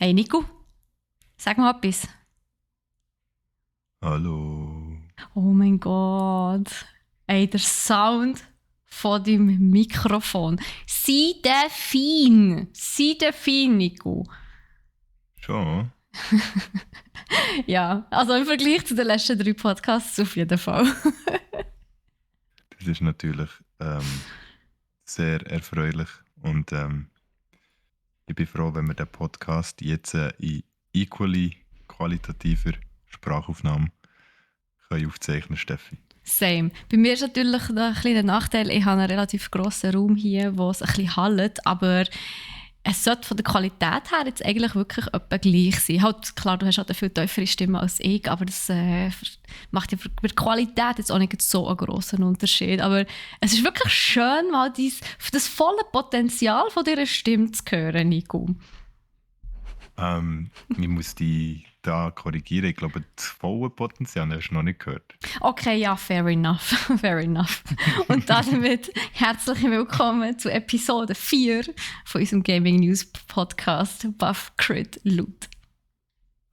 Hey Nico, sag mal etwas. Hallo. Oh mein Gott. Ey, der Sound von deinem Mikrofon. Sei der fein, Nico. Schon? Ja, also im Vergleich zu den letzten 3 Podcasts auf jeden Fall. Das ist natürlich sehr erfreulich und ich bin froh, wenn wir den Podcast jetzt in equally qualitativer Sprachaufnahme können aufzeichnen, Steffi. Same. Bei mir ist natürlich noch ein kleiner Nachteil, ich habe einen relativ grossen Raum hier, wo es ein bisschen hallt, aber es sollte von der Qualität her jetzt eigentlich wirklich etwa gleich sein. Halt, klar, du hast halt eine viel tiefere Stimme als ich, aber das macht ja bei der Qualität jetzt auch nicht so einen grossen Unterschied. Aber es ist wirklich schön, mal das volle Potenzial von dieser Stimme zu hören, Nico. Ich muss dich da korrigieren. Ich glaube, das volle Potenzial hast du noch nicht gehört. Okay, ja, fair enough. Fair enough. Und damit herzlich willkommen zu Episode 4 von unserem Gaming News Podcast Buff Crit Loot.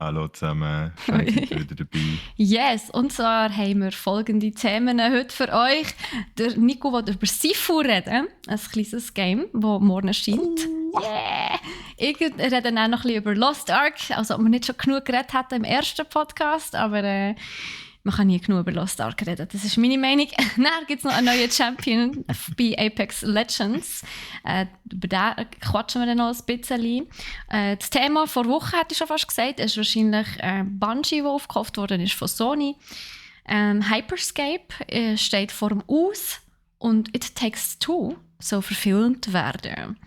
Hallo zusammen, schön, seid ihr wieder dabei. Yes, und zwar haben wir folgende Themen heute für euch. Der Nico will über Sifu reden, ein kleines Game, das morgen erscheint. Yeah! Ich rede dann auch noch ein bisschen über Lost Ark, also ob wir nicht schon genug geredet hatten im ersten Podcast, aber man kann nie genug über Lost Ark reden. Das ist meine Meinung. Dann gibt es noch einen neuen Champion bei Apex Legends. Über den quatschen wir dann noch ein bisschen. Das Thema vor Wochen, hätte ich schon fast gesagt, ist wahrscheinlich Bungie, das aufgekauft worden ist von Sony. Hyperscape steht vor dem Aus und It Takes Two soll verfilmt werden.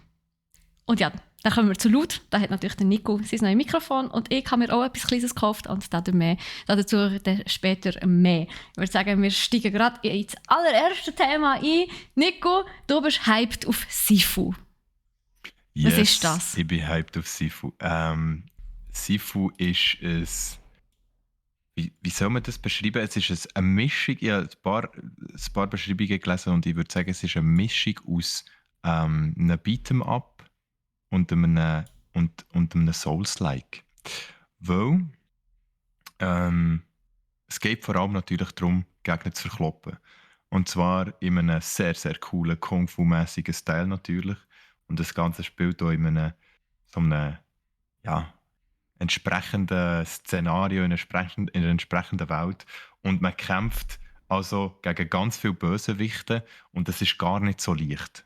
Und ja, dann kommen wir zu Loot. Da hat natürlich der Nico sein neues Mikrofon und ich habe mir auch etwas Kleines gekauft und dazu dann später mehr. Ich würde sagen, wir steigen gerade ins allererste Thema ein. Nico, du bist hyped auf Sifu. Yes, Was ist das? Ich bin hyped auf Sifu. Sifu ist ein... Wie soll man das beschreiben? Es ist eine Mischung, ich habe ein paar Beschreibungen gelesen und ich würde sagen, es ist eine Mischung aus einem Beat'em-up und einem Souls-like. Weil es geht vor allem natürlich darum, Gegner zu verkloppen. Und zwar in einem sehr, sehr coolen Kung-Fu-mäßigen Style natürlich. Und das Ganze spielt auch in einem ja, entsprechenden Szenario, in einer entsprechenden Welt. Und man kämpft also gegen ganz viele Bösewichte und das ist gar nicht so leicht.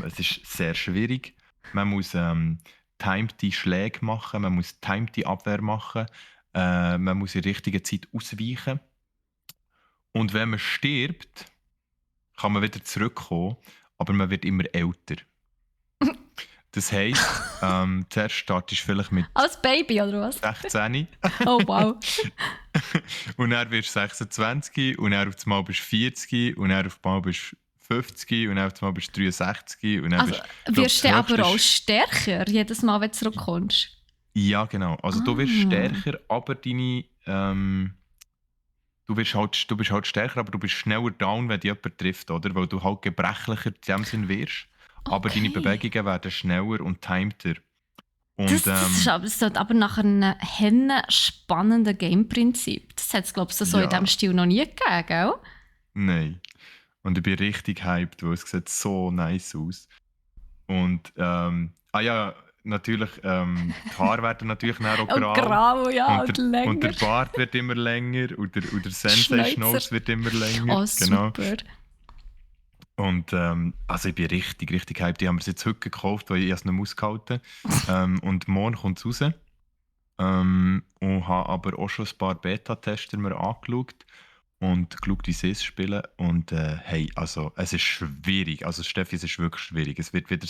Es ist sehr schwierig. Man muss timete Schläge machen, man muss timete Abwehr machen, man muss in der richtigen Zeit ausweichen. Und wenn man stirbt, kann man wieder zurückkommen, aber man wird immer älter. Das heisst, zuerst startest du vielleicht mit Als Baby, oder was? 16 Oh, wow. und dann wirst du 26 und dann auf einmal bist du 40 und dann auf einmal bist du 50 und dann auf einmal bist du 63 und dann Also, wirst du aber auch stärker, jedes Mal, wenn du zurückkommst? Ja, genau. Also du wirst stärker, aber du bist halt stärker, aber du bist schneller down, wenn dich jemand trifft, oder? Weil du halt gebrechlicher in dem Sinn wirst. Aber deine Okay. Bewegungen werden schneller und timter. Das Und ist aber nach einem spannenden Game-Prinzip. Das hat es, glaube ich, so in ja, diesem Stil noch nie gegeben, gell? nein. Und ich bin richtig hyped, weil es sieht so nice aus. Und ja, natürlich, die Haare werden natürlich dann auch Und grau. grau, ja, und länger. Und der Bart wird immer länger und der Sensei-Schnauze wird immer länger. Oh, Genau. super. Und also ich bin richtig, richtig hyped. Die haben wir es jetzt heute gekauft, weil ich es nicht ausgehalten und morgen kommt es raus. Und habe aber auch schon ein paar Beta-Tester mir angeschaut und geschaut, wie sie es spielen. Und hey, also es ist schwierig. Also Steffi, es ist wirklich schwierig. Es wird wieder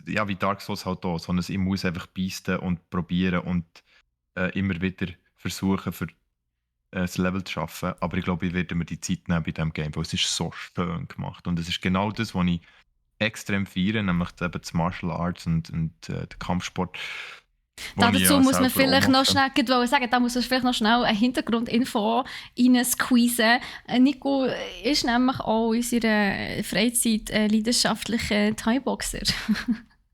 ja, wie Dark Souls halt auch, so ein ich muss einfach beisten und probieren und immer wieder versuchen, für das Level zu schaffen. Aber ich glaube, ich werde mir die Zeit nehmen bei diesem Game, weil es ist so schön gemacht. Und es ist genau das, was ich extrem feiere, nämlich eben das Martial Arts und der Kampfsport. Dazu muss man vielleicht noch schnell, da muss man vielleicht noch schnell eine Hintergrundinfo reinsqueezen. Nico ist nämlich auch in unserer Freizeit leidenschaftlicher Thai-Boxer.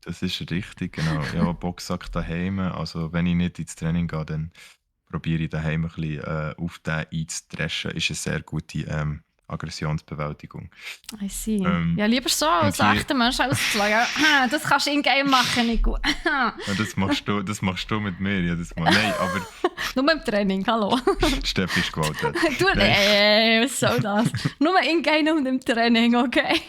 Das ist richtig, genau. Ich habe einen Boxsack daheim. Also, wenn ich nicht ins Training gehe, dann probiere ich daheim ein bisschen auf den einzudreschen. Ist eine sehr gute Aggressionsbewältigung. I see. Ähm, Ja, lieber so und als hier, echter Mensch auszuschlagen. Das kannst du in-game machen, Nico. ja, das machst du mit mir jedes Mal. Nein, aber Nur im Training, hallo. Steffi ist gewollt. Du, Nein. was soll das? Nur in-game und im Training, okay?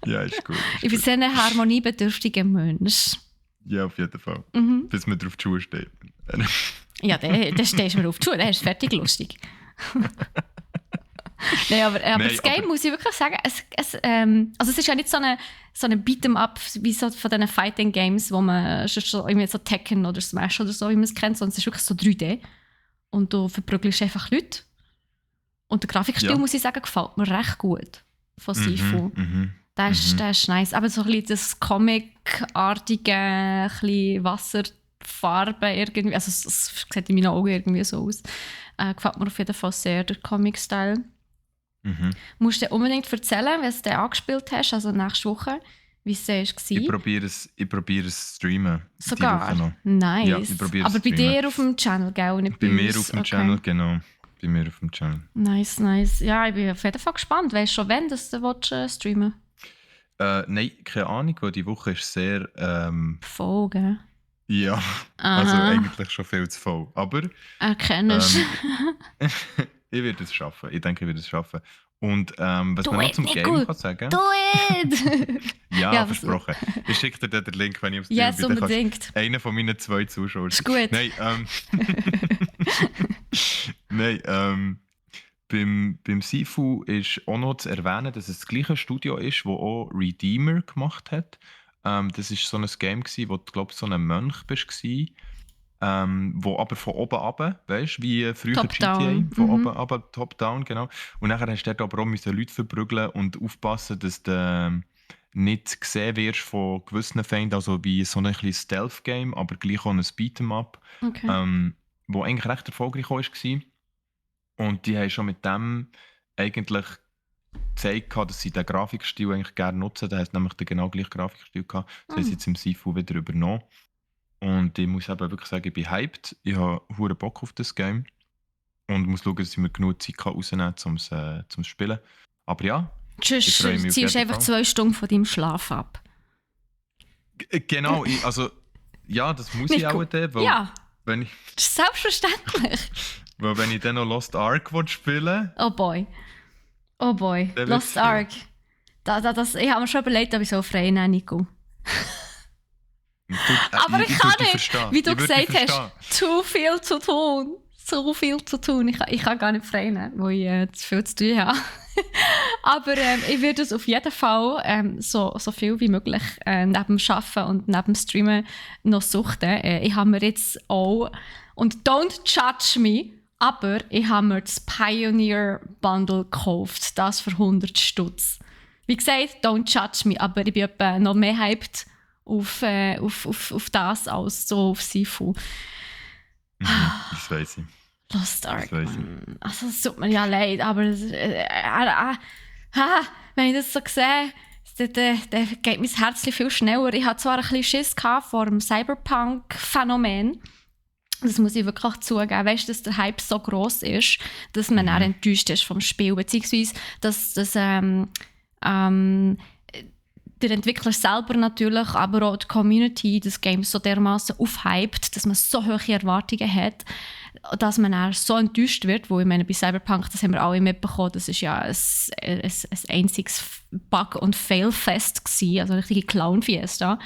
Ja, ist gut. Ich bin sehr ein harmoniebedürftiger Mensch. Ja, auf jeden Fall. Mhm. Bis man drauf die Schuhe steht. Ja, dann stehst du mir auf die Schuhe, dann ist es fertig lustig. Nein, aber Nein, das Game, muss ich wirklich sagen, also es ist ja nicht so eine Beat'em-up wie so von diesen Fighting-Games, wo man schon so, irgendwie so Tekken oder Smash oder so, wie man es kennt, sondern es ist wirklich so 3D. Und du verprügelst einfach Leute. Und der Grafikstil, Ja. muss ich sagen, gefällt mir recht gut von Sifu. Der ist nice. Aber so ein bisschen das Comic-artige, ein bisschen Wasserfarbe irgendwie, also es sieht in meinen Augen irgendwie so aus. Gefällt mir auf jeden Fall sehr, der Comic-Style. Musst du dir unbedingt erzählen, wie du angespielt hast, also nächste Woche, wie es war. Ich probiere es zu streamen. Die Woche Sogar? noch. Nice. Ja, ich probiere es Aber zu bei streamen. dir auf dem Channel, gell? Nicht Bei bei mir uns? auf dem Okay. Channel, genau. Bei mir auf dem Channel. Nice. Ja, ich bin auf jeden Fall gespannt. Weißt du schon, wann das du willst, streamen? Nein, keine Ahnung, weil die Woche ist sehr. Voll, gell? Ja, Aha. also eigentlich schon viel zu voll. Aber Erkennst ich werde es schaffen. Ich denke, ich werde es schaffen. Und was Do man noch it, zum Nico. Game kann sagen. Do it! Ja, Ja, was- versprochen. Ich schicke dir dann den Link, wenn ich am Stream Yes, bin. Dann kannst unbedingt. du einer von meinen 2 Zuschauern. Ist gut. Nein, Nein, beim Sifu ist auch noch zu erwähnen, dass es das gleiche Studio ist, das auch Redeemer gemacht hat. Das war so ein Game, wo du, glaube ich, so ein Mönch warst. Wo aber von oben runter, weißt du, wie früher Top-down. GTA, von Mhm. oben runter, top-down, genau. Und nachher hast du dort aber auch Leute verprügeln und aufpassen, dass du nicht gesehen wirst von gewissen Feinden, also wie so ein bisschen Stealth-Game, aber gleich auch ein Beat'em-up, Okay. wo eigentlich recht erfolgreich war. Und die haben schon mit dem eigentlich gezeigt, dass sie den Grafikstil eigentlich gerne nutzen. Der hat nämlich den genau gleichen Grafikstil gehabt. Das haben sie jetzt im Sifu wieder übernommen. Und ich muss eben wirklich sagen, ich bin hyped. Ich habe hure Bock auf das Game. Und muss schauen, dass ich mir genug Zeit rausnehmen kann, zum Spielen. Aber ja, ich freue mich auf Ziehst jeden einfach Fall. 2 Stunden von deinem Schlaf ab. Genau, ja, das muss ich Nico. auch dann, weil, Ja, wenn ich, das ist selbstverständlich. weil wenn ich dann noch Lost Ark spielen will, Oh boy. Oh boy. Der Lost wird's Ark. Ich habe mir schon überlegt, ob ich so frei nehme, Nico. Aber ich kann würde dich nicht, verstehen. wie du Ich würde dich gesagt verstehen. hast, zu viel zu tun. Zu viel zu tun. Ich kann gar nicht frei nehmen, weil ich zu viel zu tun habe. Aber ich würde es auf jeden Fall so viel wie möglich neben dem Arbeiten und neben dem Streamen noch suchten. Ich habe mir jetzt auch, und don't judge me, aber ich habe mir das Pioneer Bundle gekauft, das für 100 Stutz. Wie gesagt, don't judge me, aber ich bin etwa noch mehr hyped auf das als so auf Sifu. Das weiss ich. Lost Ark. Das weiss ich. Mann. Also es tut mir ja leid, aber wenn ich das so sehe, dann geht mein Herz viel schneller. Ich hatte zwar ein bisschen Schiss vor dem Cyberpunk-Phänomen. Das muss ich wirklich zugeben. Weißt du, dass der Hype so gross ist, dass man dann enttäuscht ist vom Spiel. Beziehungsweise, dass der Entwickler selber natürlich, aber auch die Community des Games so dermaßen aufhypt, dass man so hohe Erwartungen hat, dass man dann so enttäuscht wird, wo ich meine, bei Cyberpunk, das haben wir alle mitbekommen, das ist ja ein einziges Bug- und Fail-Fest gewesen, also eine richtige Clown-Fiesta.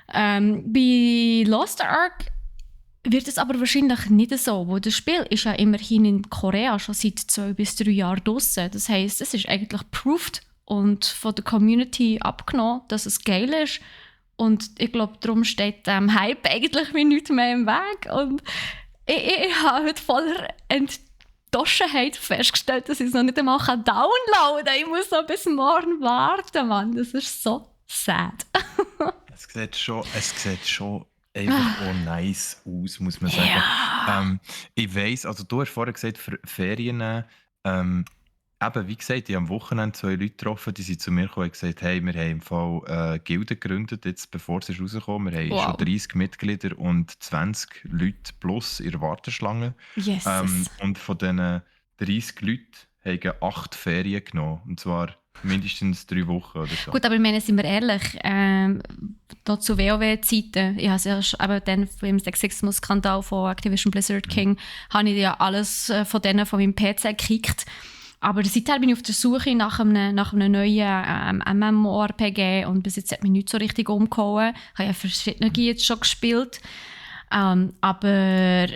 Bei Lost Ark wird es aber wahrscheinlich nicht so, weil das Spiel ist ja immerhin in Korea schon seit 2 bis 3 Jahren draussen. Das heisst, es ist eigentlich proved und von der Community abgenommen, dass es geil ist. Und ich glaube, darum steht dem Hype eigentlich wie nichts mehr im Weg. Und ich habe heute voller Enttäuschenheit festgestellt, dass ich es noch nicht einmal downloaden kann. Ich muss noch bis morgen warten, Mann. Das ist so sad. Es sieht schon einfach auch nice aus, muss man sagen. Ja. Ich weiss, also du hast vorher gesagt, für Ferien eben, wie gesagt, ich habe am Wochenende 2 Leute getroffen, die sind zu mir gekommen und gesagt, hey, wir haben im Fall Gilde gegründet, jetzt, bevor es ist rausgekommen. Wir haben schon Wow. 30 Mitglieder und 20 Leute plus in der Warteschlange. Yeses. Und von diesen 30 Leuten haben 8 Ferien genommen. Und zwar mindestens 3 Wochen oder so. Gut, aber ich meine, sind wir ehrlich, noch zu WoW-Zeiten, ich habe es ja eben dann beim Sexismus-Skandal von Activision Blizzard King, habe ich ja alles von denen von meinem PC gekickt. Aber seither bin ich auf der Suche nach einem neuen MMORPG und bis jetzt hat mich nicht so richtig umgehauen. Ich habe ja verschiedene jetzt schon gespielt. Aber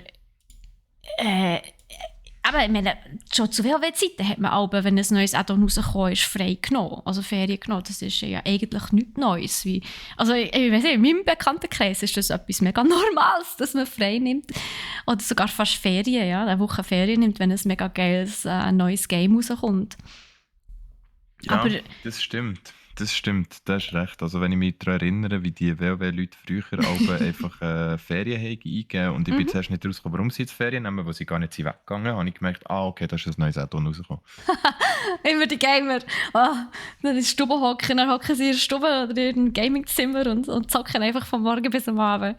ich meine, schon zu WoW-Zeiten hat man auch, wenn ein neues Add-on rausgekommen ist, frei genommen, also Ferien genommen. Das ist ja eigentlich nichts Neues. Also ich weiss nicht, in meinem Bekanntenkreis ist das etwas mega Normales, dass man frei nimmt. Oder sogar fast Ferien, ja, eine Woche Ferien nimmt, wenn ein mega geiles neues Game rauskommt. Ja, Aber das stimmt. Das stimmt, das ist recht. Also wenn ich mich daran erinnere, wie die WoW-Leute früher auch einfach Ferien haben eingegeben und ich bin zuerst nicht rausgekommen, warum sie jetzt Ferien nehmen, weil sie gar nicht sind weggegangen, habe ich gemerkt, okay, da ist ein neues Add-on rausgekommen. immer die Gamer, dann in der Stube hocken, dann hocken sie in der Stube oder in einem Gamingzimmer und zocken einfach vom Morgen bis am Abend.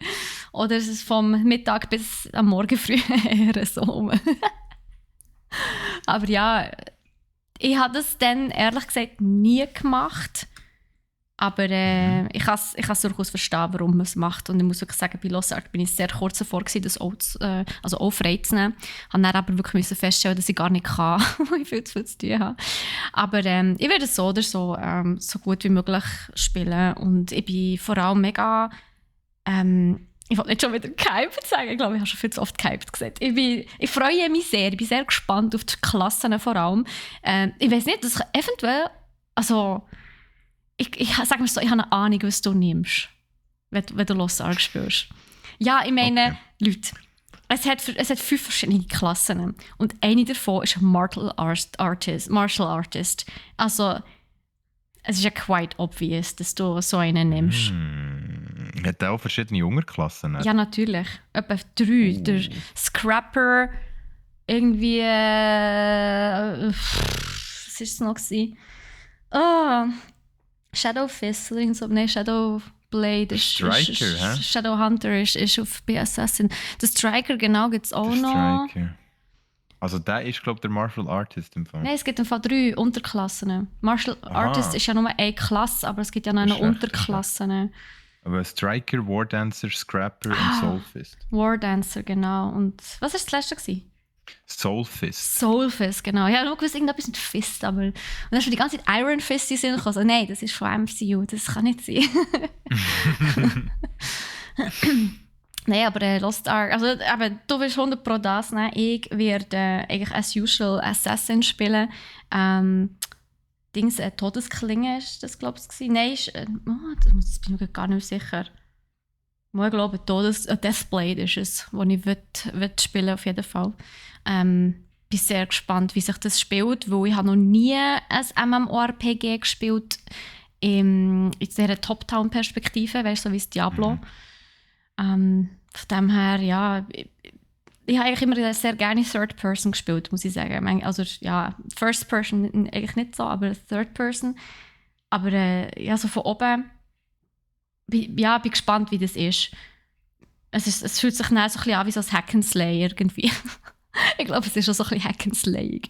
Oder es ist vom Mittag bis am Morgen früh eher so rum. Aber ja, ich habe das dann ehrlich gesagt nie gemacht. Aber ich kann es durchaus verstehen, warum man es macht. Und ich muss wirklich sagen, bei Lost Ark bin ich sehr kurz davor gewesen, das auch freizunehmen. Ich musste dann aber wirklich feststellen, dass ich gar nicht kann, weil ich viel zu tun habe. Aber ich werde so oder so so gut wie möglich spielen. Und ich bin vor allem mega... ich wollte nicht schon wieder gehypt sagen. Ich glaube, ich habe schon viel zu oft gehypt gesagt. Ich freue mich sehr. Ich bin sehr gespannt auf die Klassen vor allem. Ich weiß nicht, dass eventuell... Also, ich sage mal so, ich habe eine Ahnung, was du nimmst, wenn du Lost Ark spielst. Ja, ich meine, Leute, es hat 5 verschiedene Klassen. Und eine davon ist ein Martial Artist. Also, es ist ja quite obvious, dass du so einen nimmst. Hat der auch verschiedene Unterklassen? Ja, natürlich. Etwa 3. Der Scrapper, irgendwie. Was war es noch? Shadow Fist, oder so. Nein, Shadow Blade ist. Striker, hä? Shadow Hunter ist auf bei Assassin. Der Striker, genau, gibt es auch noch. Striker. Also der ist, glaube ich, der Martial Artist im Fall. Nein, es gibt im Fall 3 Unterklassen. Martial Artist ist ja nur eine Klasse, aber es gibt ja noch eine Unterklasse. Aber Striker, War Dancer, Scrapper und Soulfist. War Dancer, genau. Und was war das letzte gewesen? Soulfist. Soulfist, genau. Ja, nur gewusst, irgendetwas mit Fist, aber... Und dann ist schon die ganze Zeit Iron Fist in den Sinn gekommen. Also, nein, das ist von MCU, das kann nicht sein. Nein, aber Lost Ark... Also, aber du willst 100 Pro das nehmen. Ich werde eigentlich as usual Assassin spielen. Todesklinge ist das, glaube ich. Nein, das bin ich gar nicht sicher. Ich glaube, Deathblade ist es, das ich spielen auf jeden Fall. Bin sehr gespannt, wie sich das spielt, weil ich habe noch nie ein MMORPG gespielt in dieser Top-Down-Perspektive, weißt du, so wie das Diablo. Von dem her, ja, ich habe eigentlich immer sehr gerne Third Person gespielt, muss ich sagen. Also ja, First Person eigentlich nicht so, aber Third Person. Aber ja, so von oben, bin gespannt, wie das ist. Es fühlt sich dann so ein bisschen an wie so ein Hack and Slay irgendwie. Ich glaube, es ist auch so ein bisschen Hack and Slay.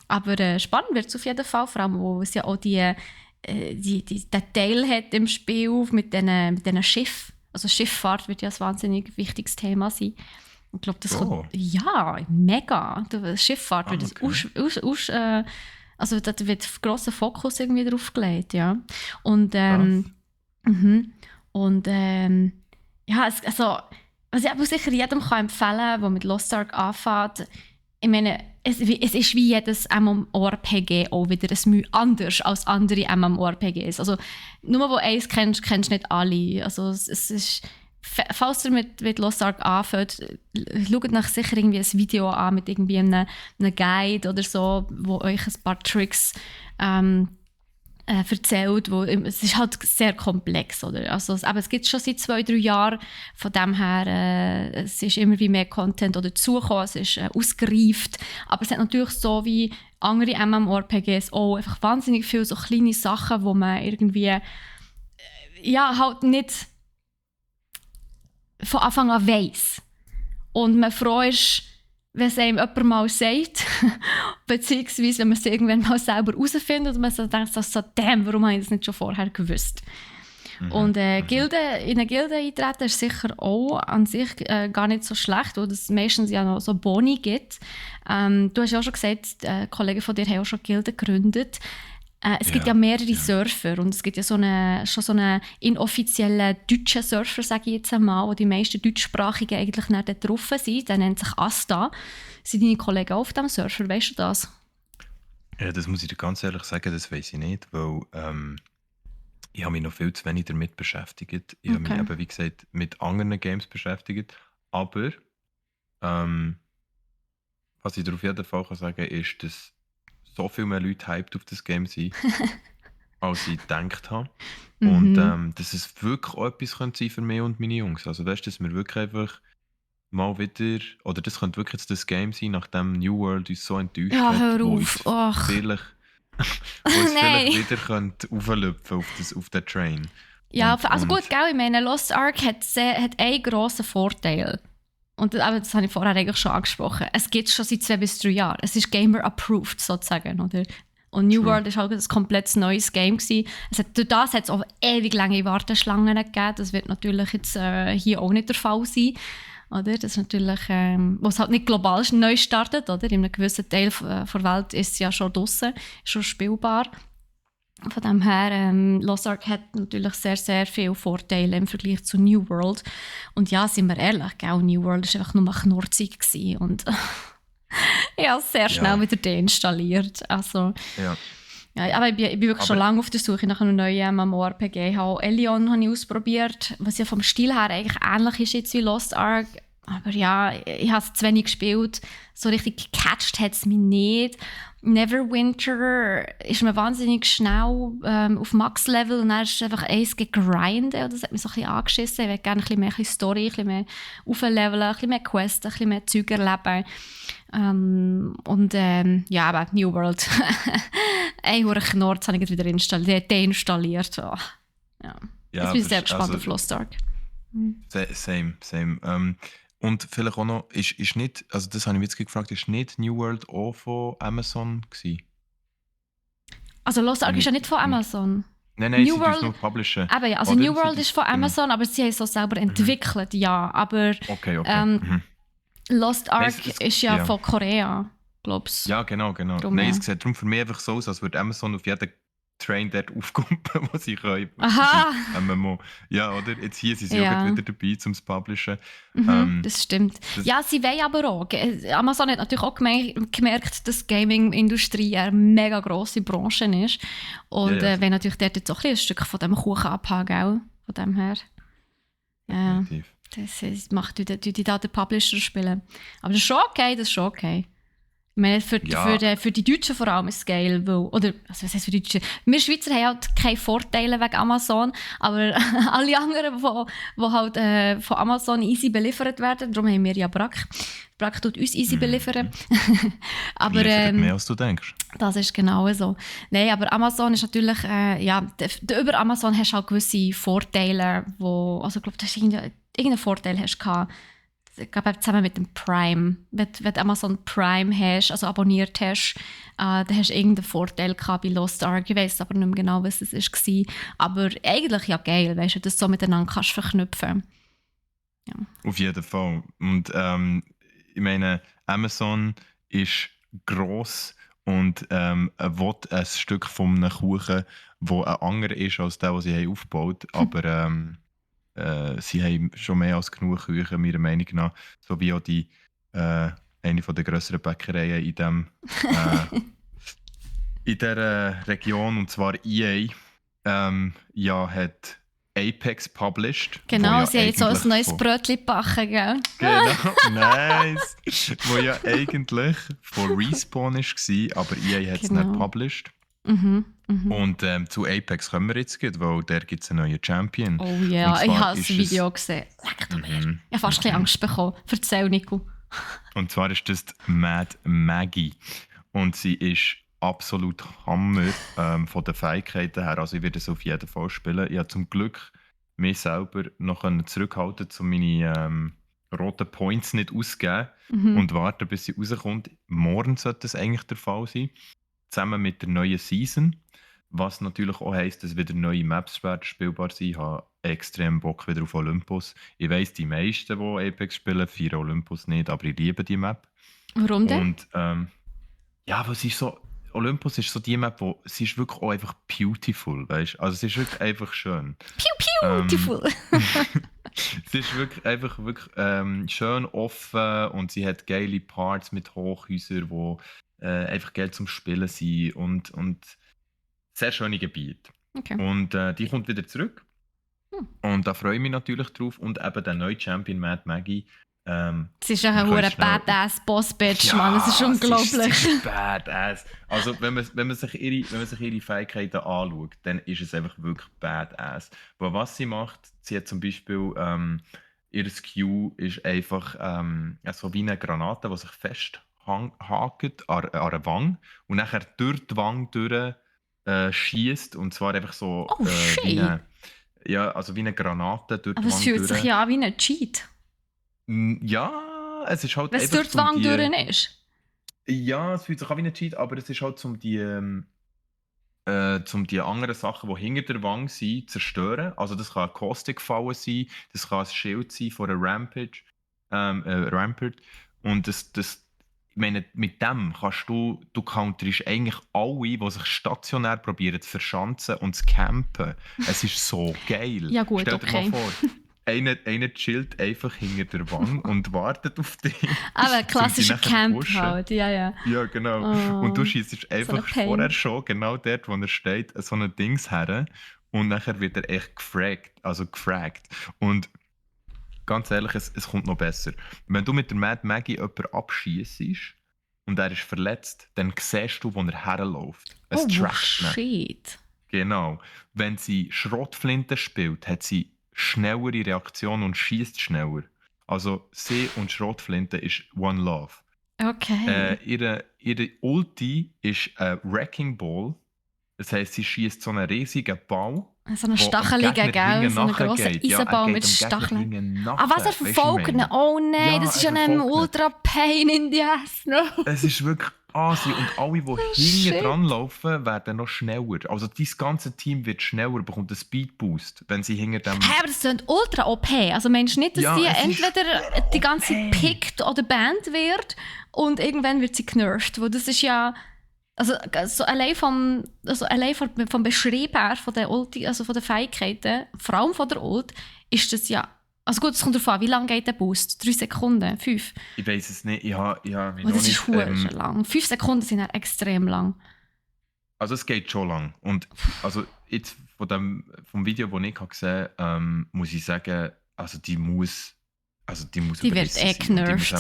Aber spannend wird es auf jeden Fall, vor allem, wo es ja auch den Teil hat im Spiel mit diesen Schiffen. Also Schifffahrt wird ja ein wahnsinnig wichtiges Thema sein. Ich glaube, das kommt... Ja, mega. Die Schifffahrt wird also da wird grosser Fokus irgendwie drauf gelegt, ja. Und ja, also was ich aber sicher jedem kann empfehlen, der mit Lost Ark anfängt, ich meine, es ist wie jedes MMORPG auch wieder ein Mühe anders als andere MMORPGs. Also nur wo eins kennst du nicht alle. Also es ist, falls ihr mit Lost Ark anfängt, schaut nach sicher irgendwie ein Video an mit irgendwie einem Guide oder so, wo euch ein paar Tricks erzählt, es ist halt sehr komplex, oder? Also, aber es gibt es schon seit 2-3 Jahren, von dem her, es ist immer wie mehr Content oder dazugekommen, es ist ausgereift, aber es hat natürlich so wie andere MMORPGs auch einfach wahnsinnig viele so kleine Sachen, wo man irgendwie halt nicht von Anfang an weiss. Und man froh ist, wenn es einem jemand mal sagt, beziehungsweise wenn man es irgendwann mal selber herausfindet und man so denkt, so, damn, warum habe ich das nicht schon vorher gewusst? Und in eine Gilde eintreten ist sicher auch an sich gar nicht so schlecht, weil es meistens ja noch so Boni gibt. Du hast ja auch schon gesagt, Kollegen von dir haben auch schon Gilden gegründet. Es gibt ja mehrere Surfer und es gibt ja schon so einen inoffiziellen deutschen Surfer, sage ich jetzt einmal, wo die meisten Deutschsprachigen eigentlich nicht drauf sind. Der nennt sich Asta. Sind deine Kollegen auch auf diesem Surfer? Weißt du das? Ja, das muss ich dir ganz ehrlich sagen, das weiß ich nicht, weil ich habe mich noch viel zu wenig damit beschäftigt. Ich habe mich eben, wie gesagt, mit anderen Games beschäftigt. Aber was ich dir auf jeden Fall sagen kann, ist, dass so viel mehr Leute hyped auf das Game sind, als ich gedacht habe. Und dass es wirklich auch etwas könnte sein für mich und meine Jungs. Also weißt du, dass wir wirklich einfach mal wieder, oder das könnte wirklich jetzt das Game sein, nachdem New World uns so enttäuscht hat, wo uns vielleicht wieder könnte auflüpfen auf den Train. Ja, also gut, ich meine, Lost Ark hat einen grossen Vorteil. Und aber das habe ich vorher eigentlich schon angesprochen. Es gibt es schon seit 2 bis 3 Jahren. Es ist Gamer-approved sozusagen, oder? Und New World war halt ein komplett neues Game gewesen. Durch das hat es auch ewig lange Warteschlangen gegeben. Das wird natürlich jetzt hier auch nicht der Fall sein. Oder? Das ist natürlich, wo es halt nicht global neu startet, oder? In einem gewissen Teil der Welt ist es ja schon draussen, schon spielbar. Von dem her, Lost Ark hat natürlich sehr, sehr viele Vorteile im Vergleich zu New World. Und ja, sind wir ehrlich, New World war einfach nur knurzig gewesen und ich habe es sehr schnell wieder deinstalliert. Also, aber ich bin wirklich schon lange auf der Suche nach einem neuen MMORPG. Elion habe ich ausprobiert, was ja vom Stil her eigentlich ähnlich ist jetzt wie Lost Ark. Aber ja, ich habe es zu wenig gespielt. So richtig gecatcht hat es mich nicht. Neverwinter ist mir wahnsinnig schnell auf Max-Level und dann ist es einfach eins gegrindet. Das hat mich so ein bisschen angeschissen. Ich will gerne ein bisschen mehr Story, ein bisschen mehr aufleveln, ein bisschen mehr Quests, ein bisschen mehr Zeug erleben. Aber New World. Ein Knurz habe ich wieder deinstalliert. Oh. Ja. Jetzt bin ich sehr gespannt auf Lost Ark. Same. Und vielleicht auch noch, ist nicht, also das habe ich mich jetzt gefragt, ist nicht New World auch von Amazon gewesen? Also Lost Ark ist ja nicht von Amazon. Nein, New sie World, nur publishen. Aber ja, also New World ist von Amazon, aber sie haben es auch selber entwickelt, ja. Aber Lost Ark ist ja von Korea, glaubst du? Ja, genau. Nein, es sieht darum für mich einfach so aus, als würde Amazon auf jeden Train dort aufkumpen, was sie können. Aha! Ja, oder? Jetzt hier sind sie auch wieder dabei, um es zu publishen. Das stimmt. Sie wollen aber auch. Amazon hat natürlich auch gemerkt, dass die Gaming-Industrie eine mega grosse Branche ist. Und wenn natürlich dort jetzt auch ein Stück von dem Kuchen abhaben, von dem her. Ja, das macht die da den Publisher spielen. Aber das ist schon okay. Ich meine, für die Deutschen vor allem ist es geil, was heisst für die Deutschen? Wir Schweizer haben halt keine Vorteile wegen Amazon, aber alle anderen, die halt von Amazon easy beliefert werden, darum haben wir ja Brack. Brack tut uns easy beliefern. Aber mehr als du denkst. Das ist genau so. Nein, aber Amazon ist natürlich, über Amazon hast du halt gewisse Vorteile, ich glaube, du hast irgendeinen Vorteil hast gehabt. Ich glaube, zusammen mit dem Prime. Wenn du Amazon Prime hast, also abonniert hast, dann hast du irgendeinen Vorteil gehabt bei Lost Ark. Ich weiss aber nicht mehr genau, was es war. Aber eigentlich ja geil, weißt du, dass du so miteinander kannst verknüpfen. Ja. Auf jeden Fall. Und ich meine, Amazon ist gross und will ein Stück von einem Kuchen, der ein anderer ist als der, den sie aufgebaut haben. Aber sie haben schon mehr als genug Küchen, meiner Meinung nach. So wie auch eine der grösseren Bäckereien in dieser Region, und zwar EA, hat Apex published. Genau, sie haben jetzt so ein neues Brötchen gebacken, gell? Genau, nice. Wo ja eigentlich von Respawn war, aber EA hat es nicht published. Und zu Apex kommen wir jetzt gut, weil der gibt es einen neuen Champion. Oh ja, ich habe das Video gesehen. Leck du mir. Ich habe fast ein bisschen Angst bekommen. Erzähl, Nico. Und zwar ist das die Mad Maggie. Und sie ist absolut Hammer von den Fähigkeiten her. Also ich werde es auf jeden Fall spielen. Ich habe zum Glück mich selber noch zurückhalten, um meine roten Points nicht auszugeben und warten, bis sie rauskommt. Morgen sollte das eigentlich der Fall sein. Zusammen mit der neuen Season. Was natürlich auch heisst, dass wieder neue Maps werden spielbar sind. Ich habe extrem Bock wieder auf Olympus. Ich weiss, die meisten, die Apex spielen, feiern Olympus nicht, aber ich liebe die Map. Warum denn? Und ja, aber sie ist so, Olympus ist so die Map, wo sie ist wirklich auch einfach beautiful, weißt? Also sie ist wirklich einfach schön. Beautiful. Sie ist wirklich einfach schön offen und sie hat geile Parts mit Hochhäusern, die einfach geil zum Spielen sind und sehr schöne Gebiete. Okay. Und die kommt wieder zurück. Und da freue ich mich natürlich drauf. Und eben der neue Champion Mad Maggie. Sie ist ein hoher badass Boss-Bitch, Mann. Das ist unglaublich. Sie ist badass. Also wenn man sich ihre Fähigkeiten anschaut, dann ist es einfach wirklich badass. Aber was sie macht, sie hat zum Beispiel ihr Q ist einfach so wie eine Granate, die sich festhakt an einer Wange und nachher durch die Wange durch schießt und zwar einfach so wie eine Granate durch die Wange. Aber es fühlt sich ja an wie ein Cheat. Ja, es ist halt wenn es durch die Wange durch ist. Ja, es fühlt sich an wie ein Cheat, aber es ist halt um die anderen Sachen, die hinter der Wange sind, zu zerstören. Also das kann ein Caustic-Fallen sein, das kann ein Schild sein von einer Rampart. Und ich meine, mit dem kannst du counterst eigentlich alle, die sich stationär probieren zu verschanzen und zu campen. Es ist so geil. Ja gut, Stell dir mal vor, einer chillt einfach hinter der Wange und wartet auf dich. Aber klassischer Camp halt, ja. Ja, genau. Oh, und du schießt einfach vorher schon genau dort, wo er steht, so ein Dings her und nachher wird er echt gefragt. Und ganz ehrlich, es kommt noch besser. Wenn du mit der Mad Maggie jemanden abschießt und er ist verletzt, dann siehst du, wo er herläuft. Es trackt ihn. Shit. Genau. Wenn sie Schrotflinte spielt, hat sie schnellere Reaktion und schießt schneller. Also sie und Schrotflinte ist One Love. Okay. Ihre Ulti ist ein Wrecking Ball. Das heisst, sie schießt so einen riesigen Ball. So einen stacheligen, gell? So einen grossen Eisenball mit Stacheln. Was, er verfolgt ihn? Oh nein, das ist ja ein ultra pain in the ass. No. Es ist wirklich Asi. Und alle, die hinten dran laufen, werden noch schneller. Also dein ganze Team wird schneller, bekommt einen Speedboost, wenn sie hinter dem... aber das klingt ultra OP. Also meinst du nicht, dass sie entweder die ganze pickt oder banned wird und irgendwann wird sie genervt? Weil das ist ja... Also allein vom Beschreiben her von der Ulti, also von den Fähigkeiten, vor allem von der Ult, ist das ja... Also gut, es kommt darauf an, wie lange geht der Boost? 3 Sekunden? 5? Ich weiß es nicht. Das ist verdammt lang. 5 Sekunden sind ja extrem lang. Also es geht schon lang. Und also jetzt vom Video, das ich gesehen habe, muss ich sagen, also die wird genervt.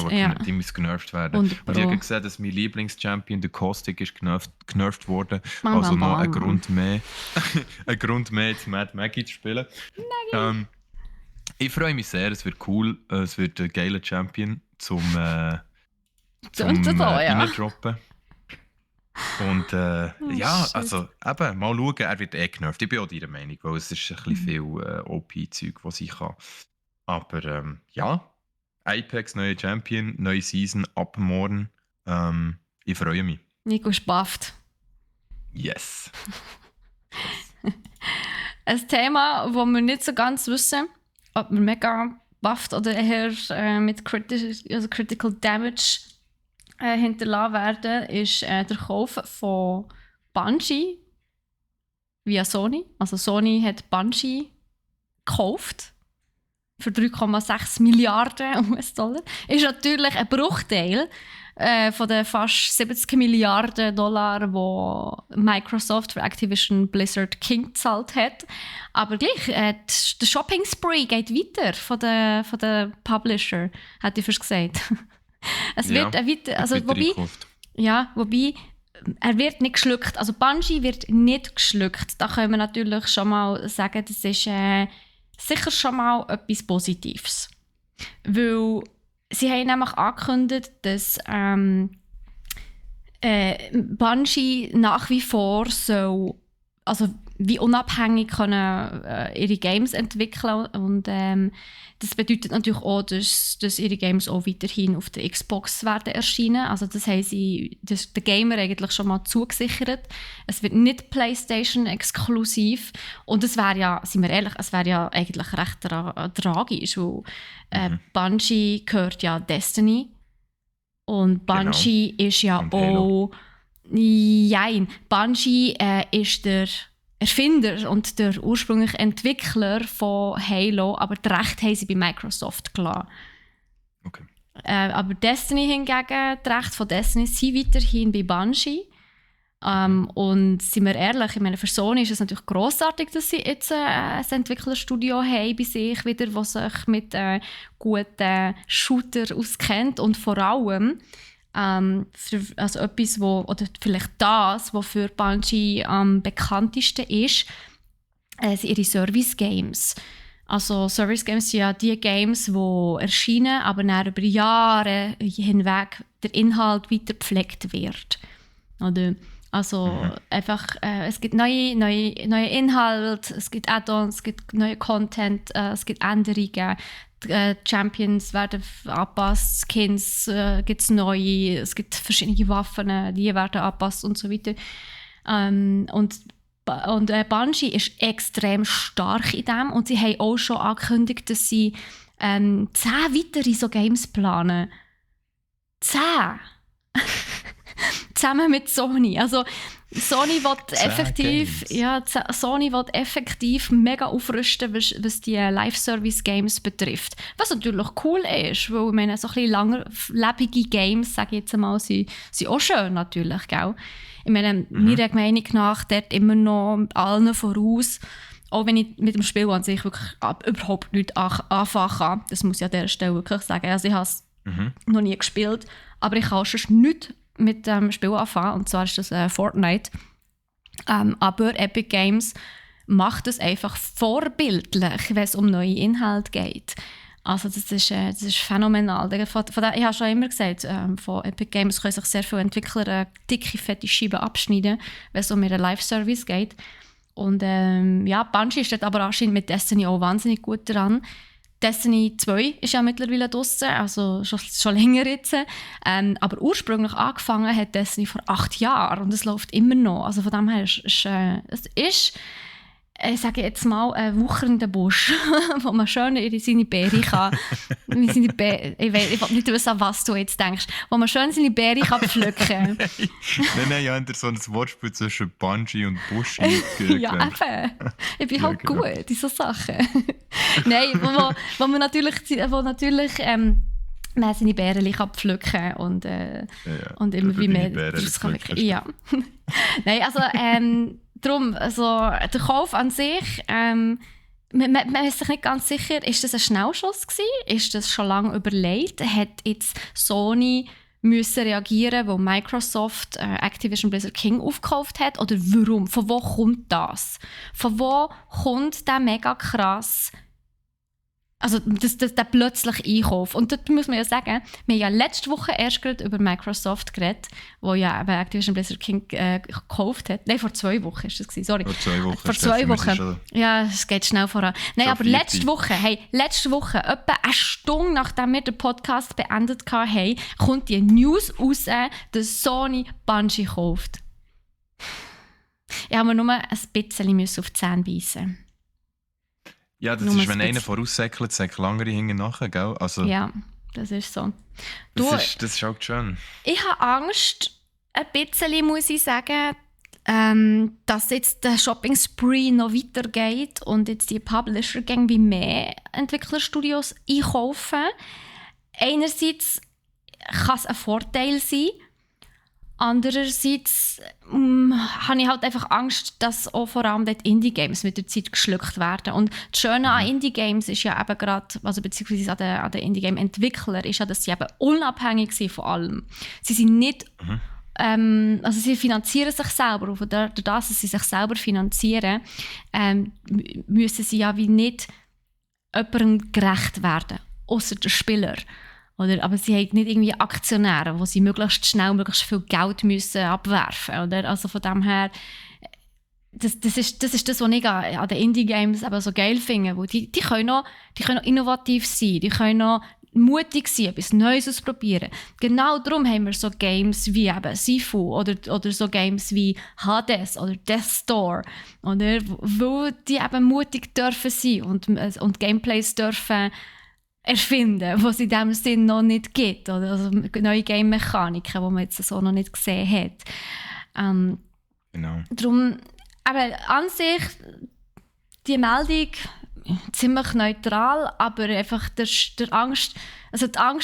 Die muss genervt werden. Und ich habe gesehen, dass mein Lieblingschampion, der Caustic, ist genervt worden. Also noch ein Grund mehr, jetzt Mad Maggie zu spielen. Ich freue mich sehr, es wird cool. Es wird ein geiler Champion zum reindroppen. Und also eben, mal schauen, er wird genervt. Ich bin auch deiner Meinung, weil es ist ein bisschen viel OP-Zeug, was ich kann. Aber Apex, neuer Champion, neue Season, ab morgen. Ich freue mich. Nico ist bufft. Yes. Ein Thema, das wir nicht so ganz wissen, ob wir mega bufft oder eher mit Critical Damage hinterlassen werden, ist der Kauf von Bungie via Sony. Also Sony hat Bungie gekauft für 3,6 Milliarden US-Dollar. Ist natürlich ein Bruchteil von den fast 70 Milliarden Dollar, die Microsoft für Activision Blizzard King gezahlt hat. Aber gleich, der Shopping-Spree geht weiter von den Publisher, hat ich fast gesagt. Es wird weiter, also wobei er wird nicht geschluckt. Also Bungie wird nicht geschluckt. Da können wir natürlich schon mal sagen, das ist sicher schon mal etwas Positives. Weil sie haben nämlich angekündigt, dass Bungie nach wie vor soll, also wie unabhängig können ihre Games entwickeln und das bedeutet natürlich auch, dass ihre Games auch weiterhin auf der Xbox werden erscheinen. Also das haben sie den Gamer eigentlich schon mal zugesichert. Es wird nicht PlayStation exklusiv und es wäre ja, seien wir ehrlich, es wäre ja eigentlich recht tragisch, weil Bungie gehört ja Destiny und Bungie ist ja und auch Jein. Bungie ist der Erfinder und der ursprüngliche Entwickler von Halo, aber die Rechte haben sie bei Microsoft gelassen. Okay. Aber Destiny hingegen, die Rechte von Destiny sind weiterhin bei Bungie. Und sind wir ehrlich, ich meine, für Sony ist es natürlich grossartig, dass sie jetzt ein Entwicklerstudio haben bei sich wieder, das sich mit guten Shooter auskennt und vor allem also etwas, oder vielleicht das, was für Bungie am bekanntesten ist, sind ihre Service-Games. Also Service-Games sind ja die Games, die erscheinen, aber dann über Jahre hinweg der Inhalt weiter gepflegt wird. Oder? Also einfach, es gibt neue Inhalte, es gibt Add-ons, es gibt neue Content, es gibt Änderungen. Die Champions werden angepasst, Skins gibt es neue, es gibt verschiedene Waffen, die werden angepasst und so weiter. Und Bungie ist extrem stark in dem und sie haben auch schon angekündigt, dass sie 10 weitere so Games planen. 10! Zusammen mit Sony. Also Sony will effektiv mega aufrüsten, was die Live-Service-Games betrifft. Was natürlich cool ist, weil ich meine, so ein bisschen langlebige Games, sage ich jetzt einmal, sind auch schön natürlich, gell? Ich meine, meiner Meinung nach dort immer noch allen voraus, auch wenn ich mit dem Spiel an sich wirklich überhaupt nichts anfangen kann. Das muss ich an dieser Stelle wirklich sagen. Also ich habe es noch nie gespielt, aber ich kann schon nichts mit dem Spiel anfangen, und zwar ist das Fortnite. Aber Epic Games macht es einfach vorbildlich, wenn es um neue Inhalte geht. Also das ist phänomenal. Ich habe schon immer gesagt, von Epic Games können sich sehr viele Entwickler eine dicke, fette Scheibe abschneiden, wenn es um ihren Live-Service geht. Und Bungie steht aber anscheinend mit Destiny auch wahnsinnig gut dran. Destiny 2 ist ja mittlerweile draussen, also schon länger jetzt. Aber ursprünglich angefangen hat Destiny vor 8 Jahren und es läuft immer noch. Also von dem her es ist ich sage jetzt mal, ein wuchernder Busch, wo man schön in seine Beere kann. Ich will nicht wissen, an was du jetzt denkst. Wo man schön seine Beere kann pflücken. Nein, ich habe so ein Wortspiel zwischen Bungie und Busch Ja, eben. Ich bin halt gut in solchen Sachen. Nein, wo man natürlich man seine Beeren kann pflücken und immer wie mehr daraus kann wickeln. Ja. Nein, also darum, also der Kauf an sich, man ist sich nicht ganz sicher, ist das ein Schnellschuss gewesen? Ist das schon lange überlegt? Hat jetzt Sony müssen reagieren, weil Microsoft Activision Blizzard King aufgekauft hat? Oder warum? Von wo kommt das? Von wo kommt der mega krass, also der plötzlich Einkauf? Und dort muss man ja sagen, wir haben ja letzte Woche erst gerade über Microsoft geredet, wo ja eben Activision Blizzard King gekauft hat. Nein, vor 2 Wochen ist das gewesen, sorry. Vor 2 Wochen. Ja, es geht schnell voran. Nein, aber letzte Woche, etwa eine Stunde nachdem wir den Podcast beendet haben, kommt die News raus, dass Sony Bungie kauft. Ich habe mir nur ein bisschen auf die Zähne beißen. Ja, das ist, wenn einer voraussäckelt, säckelt andere hinten nachher, gell? Also, ja, das ist so. Das ist auch schön. Ich habe Angst, ein bisschen, muss ich sagen, dass jetzt der Shopping-Spree noch weitergeht und jetzt die Publisher wie mehr Entwicklerstudios einkaufen. Einerseits kann es ein Vorteil sein. Andererseits habe ich halt einfach Angst, dass auch vor allem dort Indie-Games mit der Zeit geschluckt werden. Und das Schöne an Indie-Games ist ja eben gerade, also beziehungsweise an den Indie-Game-Entwicklern, ist ja, dass sie eben unabhängig sind von allem. Sie sind nicht also sie finanzieren sich selber, und durch das, dass sie sich selber finanzieren, müssen sie ja wie nicht jemandem gerecht werden, außer der Spieler. Oder? Aber sie haben nicht irgendwie Aktionäre, wo sie möglichst schnell möglichst viel Geld müssen abwerfen müssen. Also von dem her, das ist das, was ich an den Indie-Games eben so geil finde. Wo die können noch innovativ sein, die können noch mutig sein, etwas Neues ausprobieren. Genau darum haben wir so Games wie eben Sifu oder so Games wie Hades oder Death's Door. Oder? Weil die eben mutig dürfen sein und Gameplays dürfen erfinden, was es in diesem Sinn noch nicht gibt. Oder? Also neue Game-Mechaniken, die man jetzt so noch nicht gesehen hat. Genau. Darum, aber an sich, die Meldung ziemlich neutral, aber einfach die Angst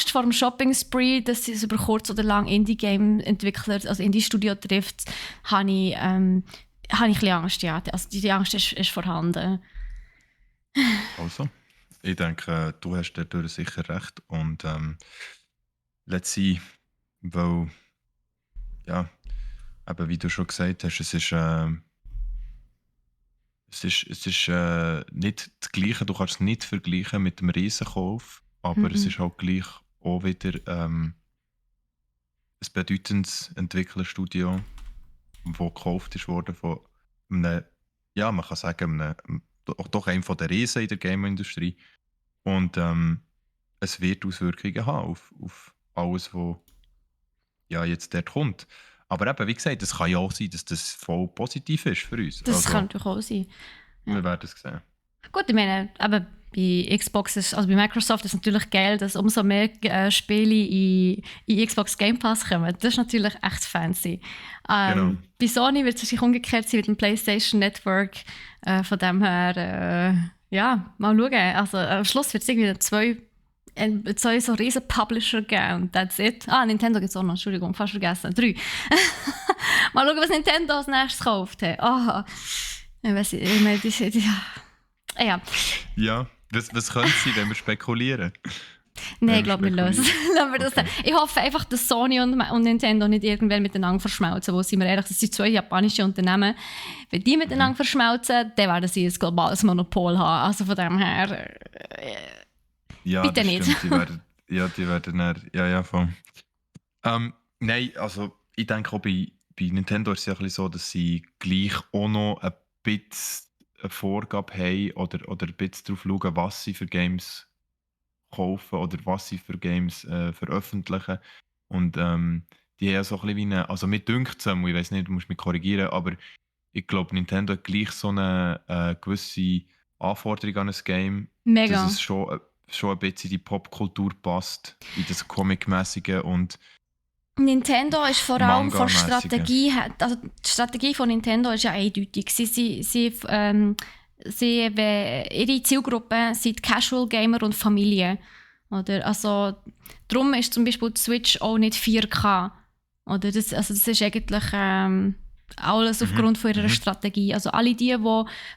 vor dem Shopping-Spree, dass es über kurz oder lang Indie-Game-Entwickler, also Indie-Studio trifft, habe ich ein bisschen Angst, ja. Also die Angst ist vorhanden. Also, ich denke, du hast dadurch sicher recht und let's see, weil, ja, eben wie du schon gesagt hast, es ist nicht das Gleiche, du kannst es nicht vergleichen mit dem Riesenkauf, aber es ist halt gleich auch wieder ein bedeutendes Entwicklerstudio, das gekauft ist worden von einem, ja, man kann sagen, doch einem von der Riesen in der Game-Industrie. Und es wird Auswirkungen haben auf alles, was ja, jetzt dort kommt. Aber eben, wie gesagt, es kann ja auch sein, dass das voll positiv ist für uns. Das kann natürlich auch sein. Wir werden es sehen. Gut, ich meine, aber bei Xbox bei Microsoft ist es natürlich geil, dass umso mehr Spiele in Xbox Game Pass kommen. Das ist natürlich echt fancy. Genau. Bei Sony wird es sich umgekehrt sein mit dem PlayStation Network. Von dem her, ja, mal schauen. Also am Schluss wird es irgendwie zwei so riesen Publisher geben und that's it. Nintendo gibt es auch noch, Entschuldigung, fast vergessen. 3. Mal schauen, was Nintendo als nächstes gekauft hat. Ja. Ja, was könnte es sein, wenn wir spekulieren? Nein, ich glaube, wir lösen das. Ich hoffe einfach, dass Sony und Nintendo nicht irgendwann miteinander verschmelzen. Wo sind wir ehrlich, das sind zwei japanische Unternehmen. Wenn die miteinander verschmelzen, dann werden sie ein globales Monopol haben. Also von dem her... Ja, bitte das nicht. Stimmt. Die werden dann... Ja, voll. Nein, also ich denke auch bei Nintendo ist es ja ein bisschen so, dass sie gleich auch noch ein bisschen eine Vorgabe haben oder ein bisschen darauf schauen, was sie für Games kaufen oder was sie für Games veröffentlichen. Und die haben ja so ein bisschen wie eine... Also mir dünkt es, ich weiß nicht, du musst mich korrigieren, aber ich glaube, Nintendo hat gleich so eine gewisse Anforderung an ein Game, Mega. dass es schon ein bisschen in die Popkultur passt, in das Comic-mäßige und Nintendo ist vor allem von Manga-mäßige. Strategie, also die Strategie von Nintendo ist ja eindeutig. Ihre Zielgruppe sind Casual Gamer und Familie. Oder? Also, darum ist zum Beispiel die Switch auch nicht 4K. Oder? Das ist eigentlich alles aufgrund von ihrer Strategie. Also alle die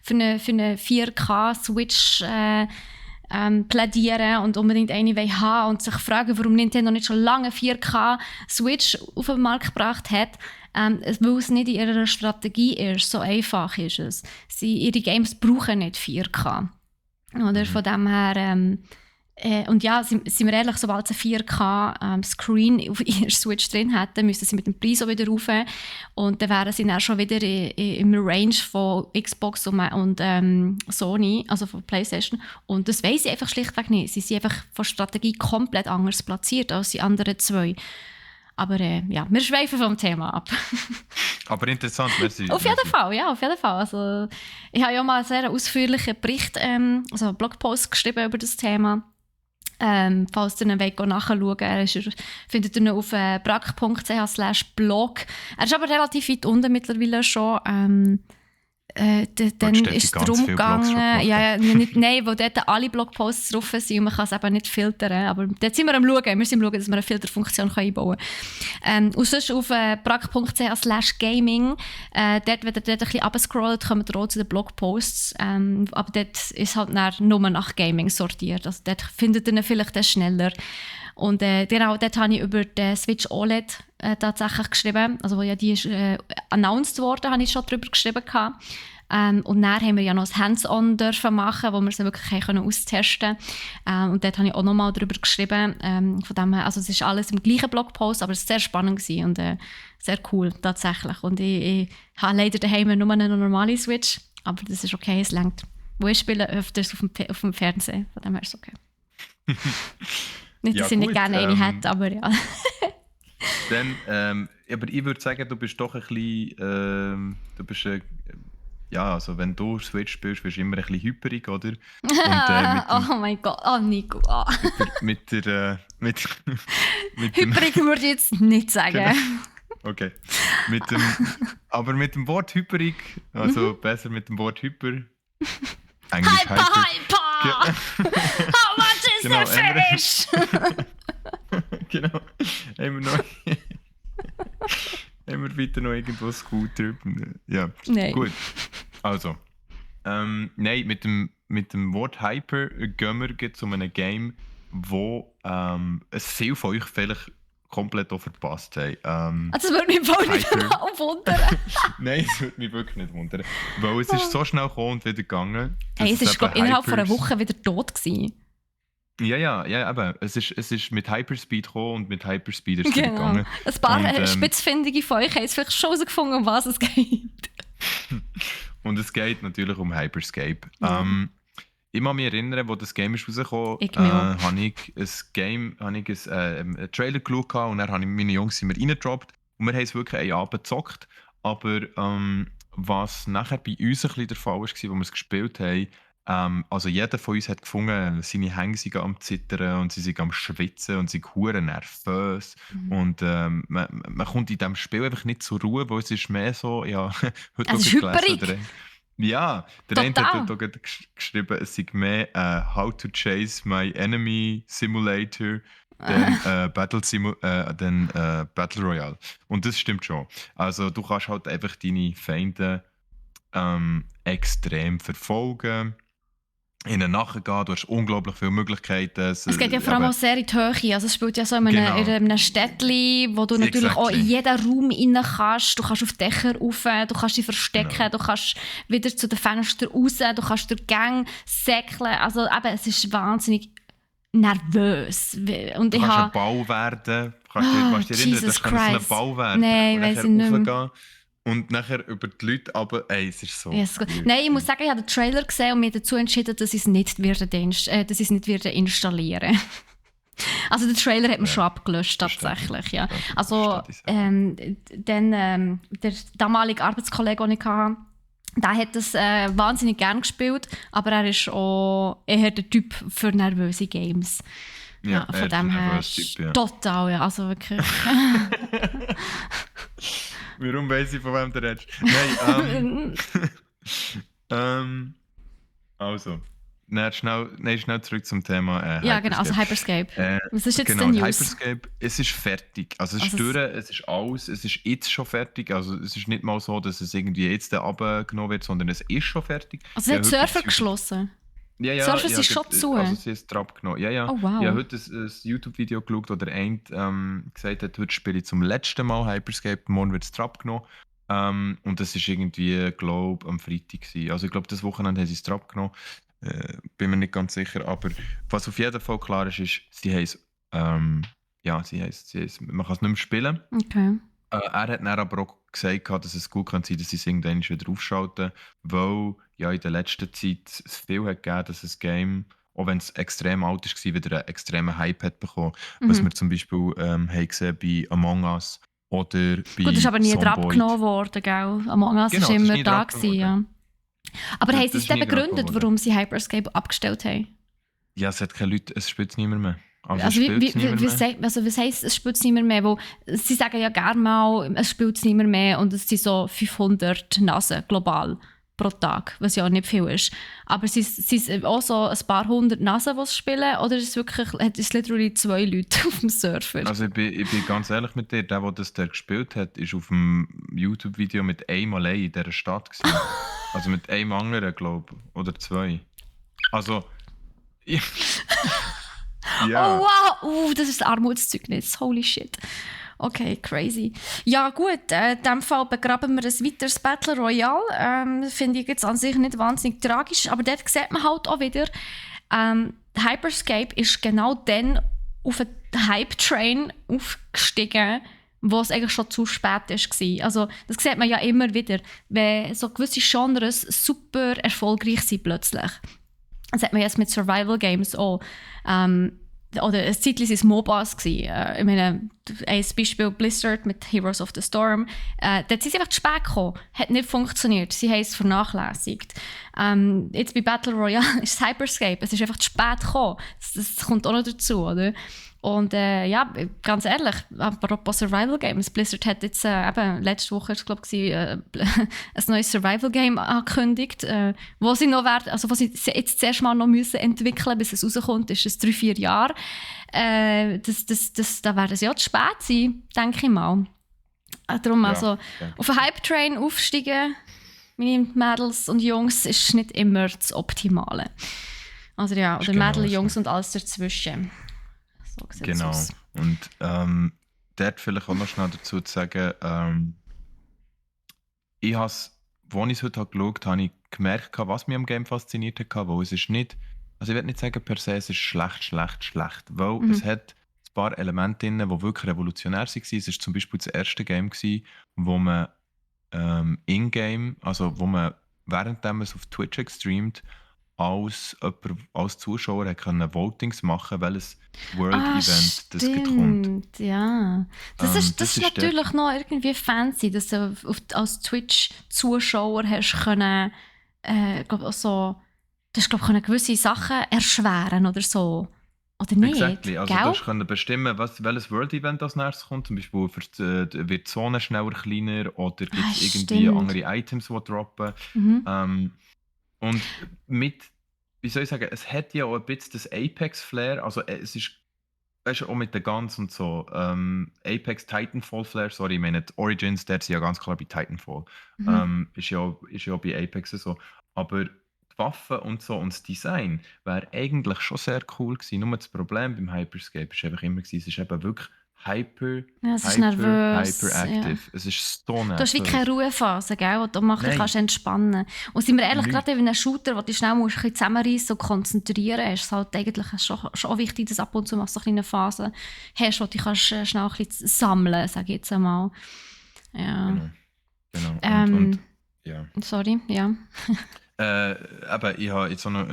für eine 4K-Switch plädieren und unbedingt eine wollen haben und sich fragen, warum Nintendo nicht schon lange 4K-Switch auf den Markt gebracht hat, weil es nicht in ihrer Strategie ist. So einfach ist es. Ihre Games brauchen nicht 4K. Oder? Von dem her... und ja, sind wir ehrlich, sobald sie 4K-Screen auf ihrer Switch drin hätten, müssten sie mit dem Preis auch wieder rauf. Und dann wären sie dann schon wieder im Range von Xbox und Sony, also von PlayStation. Und das weiss ich einfach schlichtweg nicht. Sie sind einfach von Strategie komplett anders platziert als die anderen zwei. Aber ja, wir schweifen vom Thema ab. Aber interessant, merci. Auf jeden Fall, ja, auf jeden Fall. Also, ich habe ja mal einen sehr ausführlichen Bericht, also einen Blogpost geschrieben über das Thema. Falls ihr ihn nachschauen wollt, findet ihr ihn auf brack.ch/blog. Er ist aber relativ weit unten mittlerweile schon. Dann ist es darum gegangen, nein, wo dort alle Blogposts drauf sind und man kann es eben nicht filtern. Aber dort sind wir am Schauen. Wir sind am Schauen, dass wir eine Filterfunktion einbauen können. Und sonst auf brack.ch/gaming. Dort, wenn ihr dort ein bisschen runterscrollt, kommt ihr auch zu den Blogposts. Aber dort ist halt nur nach Gaming sortiert. Also dort findet ihr ihn vielleicht schneller. Und genau, dort habe ich über den Switch OLED tatsächlich geschrieben. Also, wo ja die ist announced worden, habe ich schon drüber geschrieben gehabt. Und dann haben wir ja noch das Hands-on dürfen machen, wo wir es wirklich können austesten konnten. Und dort habe ich auch nochmal drüber geschrieben. Von dem her, also es ist alles im gleichen Blogpost, aber es war sehr spannend gewesen und sehr cool tatsächlich. Und ich habe leider daheim nur eine normale Switch, aber das ist okay, es reicht. Wo ich spiele öfters auf dem Fernsehen, von dem her ist es okay. Nicht, dass ich nicht gerne eine hätte, aber ja. Dann, aber ich würde sagen, du bist doch ein bisschen, du bist, ja, also wenn du Switch spielst, bist du immer ein bisschen hyperig, oder? Und, oh mein Gott, oh Nico. Oh. mit dem Hyperig würde ich jetzt nicht sagen. Genau. Okay. Aber mit dem Wort hyperig, also besser mit dem Wort hyper. Englisch Hyper! How much is Genau, the fish? Genau. Haben wir weiter noch irgendwo Scooter? Ja, Nein. Gut. Also, nein, mit dem Wort Hyper gehen wir zu einem Game, wo es viele von euch vielleicht komplett auch verpasst haben. Das würde mich voll nicht mal wundern. Nein, das würde mich wirklich nicht wundern. Weil es ist so schnell gekommen und wieder gegangen. Hey, es war innerhalb von einer Woche wieder tot gewesen. Ja, eben. Es ist mit Hyperspeed gekommen und mit Hyperspeed ist es wieder gegangen. Ein paar Spitzfindige von euch haben es vielleicht schon herausgefunden, um was es geht. Und es geht natürlich um Hyperscape. Ja. Ich kann mich erinnern, als das Game ist rausgekommen ist, habe ich einen Trailer geschaut und dann habe ich meine Jungs reingedroppt und wir haben es wirklich einen Abend gezockt. Aber was nachher bei uns ein bisschen der Fall war, als wir es gespielt haben, also jeder von uns hat gefunden, seine Hände sind am Zittern und sie sind am Schwitzen und sie sind hure nervös. Und man kommt in diesem Spiel einfach nicht zur Ruhe, weil es ist mehr so, ja, heute es ist hyperig. Ja, der eine hat auch geschrieben, es sei mehr How to Chase My Enemy Simulator dann Battle Royale. Und das stimmt schon. Also du kannst halt einfach deine Feinde extrem verfolgen, ihnen nachgehen, du hast unglaublich viele Möglichkeiten. Es geht ja vor allem auch sehr in die Höhe. Also es spielt ja so in einem Städtchen, wo du natürlich auch in jeden Raum rein kannst. Du kannst auf Dächer rauf, du kannst dich verstecken, du kannst wieder zu den Fenstern raus, du kannst durch die Gänge säckeln. Also eben, es ist wahnsinnig nervös. Und du kannst ein Bau werden. Kannst du dich erinnern, du kannst ein Bau werden. Nein, weiss ich nicht mehr. Und nachher über die Leute, aber es ist so. Yes, nein, ich muss sagen, ich habe den Trailer gesehen und mich dazu entschieden, dass ich es nicht installieren. Also der Trailer hat man schon abgelöscht, tatsächlich. Ja. Also der damalige Arbeitskollege, den ich hatte, der hat das wahnsinnig gern gespielt, aber er ist auch eher der Typ für nervöse Games. Ja, von dem her typ, total, ja, also wirklich. Warum weiss ich, von wem du redest? Nein, also. Schnell zurück zum Thema ja, genau, also Hyperscape. Was ist jetzt der News? Hyperscape, es ist fertig. Also es ist durch, es ist alles, es ist jetzt schon fertig. Also es ist nicht mal so, dass es irgendwie jetzt abgenommen wird, sondern es ist schon fertig. Also es hat Server geschlossen? Ja, Server sind schon zu? Also sie ist drauf genommen. Ja. Oh, wow. Ich habe heute ein YouTube-Video geschaut, wo der eine gesagt hat, heute spiele ich zum letzten Mal Hyperscape, morgen wird es drauf genommen. Und das war irgendwie, glaube ich, am Freitag gewesen. Also ich glaube, das Wochenende haben sie es drauf genommen. Bin mir nicht ganz sicher. Aber was auf jeden Fall klar ist, sie heisst, man kann es nicht mehr spielen. Okay. Er hat dann aber auch gesagt, dass es gut kann sein, dass sie es irgendwann wieder aufschalten, weil ja in der letzten Zeit es viel hat gegeben, dass das Game, auch wenn es extrem alt war, wieder einen extremen Hype hat bekommen. Was wir zum Beispiel haben gesehen bei Among Us oder bei Gut, das ist aber nie Zomboid. Abgenommen worden, gell? Among Us Genau, war immer da gewesen, ja. Aber haben sie es dann begründet, warum sie Hyperscape abgestellt haben? Ja, es hat keine Leute, es spielt es nicht mehr. Also was heisst, es spielt es nicht mehr? Weil sie sagen ja gerne mal, es spielt es nicht mehr und es sind so 500 Nasen global pro Tag, was ja auch nicht viel ist. Aber es sind auch so ein paar hundert Nasen, die es spielen, oder ist es wirklich, hat es literally 2 Leute auf dem Server? Also ich bin ganz ehrlich mit dir, der das gespielt hat, ist auf dem YouTube-Video mit einem allein in dieser Stadt gewesen. Also mit einem anderen, glaube ich, oder 2. Also... Ja. Oh das ist Armutszeugnis. Holy shit. Okay, crazy. Ja gut, in diesem Fall begraben wir ein weiteres Battle Royale. Finde ich jetzt an sich nicht wahnsinnig tragisch, aber dort sieht man halt auch wieder, Hyperscape ist genau dann auf einen Hype-Train aufgestiegen, wo es eigentlich schon zu spät war. Also das sieht man ja immer wieder, wenn so gewisse Genres super erfolgreich sind plötzlich. Das hat man jetzt mit Survival Games auch. Oder ein Zeitchen waren es MOBAs. Ich meine, ein Beispiel Blizzard mit Heroes of the Storm. Dort sind sie einfach zu spät gekommen. Hat nicht funktioniert. Sie haben es vernachlässigt. Jetzt bei Battle Royale ist es Hyperscape. Es ist einfach zu spät gekommen. Das kommt auch noch dazu, oder? Und ja, ganz ehrlich, apropos Survival Games, Blizzard hat jetzt eben letzte Woche, glaube ich, ein neues Survival Game angekündigt, wo sie noch werden, also was sie jetzt zuerst mal noch müssen entwickeln, bis es rauskommt, ist es 3-4 Jahre. Da werden sie ja zu spät sein, denke ich mal. Darum Ja, also denke auf einen Hype-Train aufsteigen, meine Mädels und Jungs, ist nicht immer das Optimale. Also ja, ist oder genau Mädels, so. Jungs und alles dazwischen. So sieht's Genau. aus. Und dort vielleicht auch noch schnell dazu zu sagen, ich habe es, als ich es heute geschaut habe, habe ich gemerkt, was mich am Game fasziniert hat, weil es ist nicht, also ich will nicht sagen per se, es ist schlecht, weil es hat ein paar Elemente drin, die wirklich revolutionär waren. Es war zum Beispiel das erste Game, wo man in-game, also wo man während man es auf Twitch gestreamt, als Zuschauer können Votings machen, welches World-Event das kommt. Stimmt, ja. Das ist Das ist natürlich noch irgendwie fancy, dass du als Twitch-Zuschauer hast können, glaub, so, du hast, glaub, gewisse Sachen erschweren oder so. Oder nicht? Exactly. Also Gell? du kannst bestimmen, welches World-Event als nächstes kommt. Zum Beispiel wird die Zone schneller kleiner oder gibt es irgendwie stimmt. andere Items, die droppen. Mhm. Und mit, wie soll ich sagen, es hat ja auch ein bisschen das Apex-Flair. Also es ist, weißt du, auch mit den Guns und so. Apex Titanfall-Flair, sorry, ich meine, die Origins, der sind ja ganz klar bei Titanfall. Ist ja auch bei Apex so. Aber die Waffen und so und das Design wäre eigentlich schon sehr cool gewesen. Nur das Problem beim Hyperscape ist einfach immer gewesen, es ist eben wirklich Ja, es ist nervös. hyperactive. Ja. Es ist so Du hast wie nervös. keine Ruhephase, gell, wo du mal ein bisschen Nein. kannst entspannen kannst. Und sind wir ehrlich, Nicht. gerade in einem Shooter, wo du schnell musst, ein bisschen zusammenreissen und konzentrieren, ist es halt eigentlich schon wichtig, dass ab und zu mal so eine Phase hast, wo du kannst schnell ein bisschen sammeln, sage ich jetzt einmal. Ja. Genau. Und ja. Sorry, ja. Aber ich habe jetzt auch noch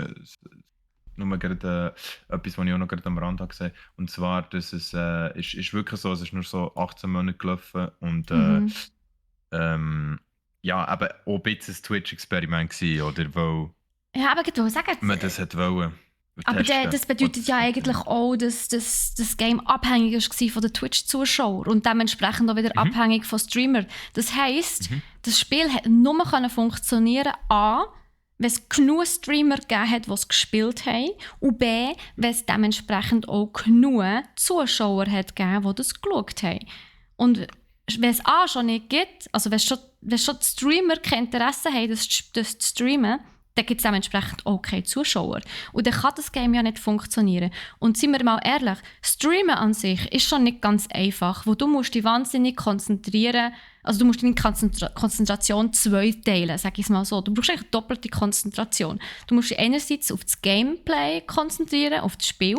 nur gerade etwas, was ich auch noch gerade am Rand habe gesehen. Und zwar, dass es ist wirklich so, es ist nur so 18 Monate gelaufen und ja, aber auch ein bisschen ein Twitch-Experiment gewesen, oder? Weil Ja, aber ich wollte sagen, man das hat wollen. aber testen. das bedeutet ja eigentlich auch, dass das Game abhängig war von den Twitch-Zuschauern und dementsprechend auch wieder abhängig von Streamern. Das heisst, das Spiel hat nur funktionieren A, wenn es genug Streamer gegeben hat, die es gespielt haben, und B, wenn es dementsprechend auch genug Zuschauer hat gegeben, die das geschaut haben. Und wenn es A schon nicht gibt, also wenn schon die Streamer kein Interesse haben, das zu streamen, dann gibt es dementsprechend auch keine Zuschauer. Und dann kann das Game ja nicht funktionieren. Und seien wir mal ehrlich, Streamen an sich ist schon nicht ganz einfach, wo du musst dich wahnsinnig konzentrieren, also du musst deine Konzentration zweiteilen, sage ich es mal so. Du brauchst eigentlich doppelte Konzentration. Du musst dich einerseits auf das Gameplay konzentrieren, auf das Spiel,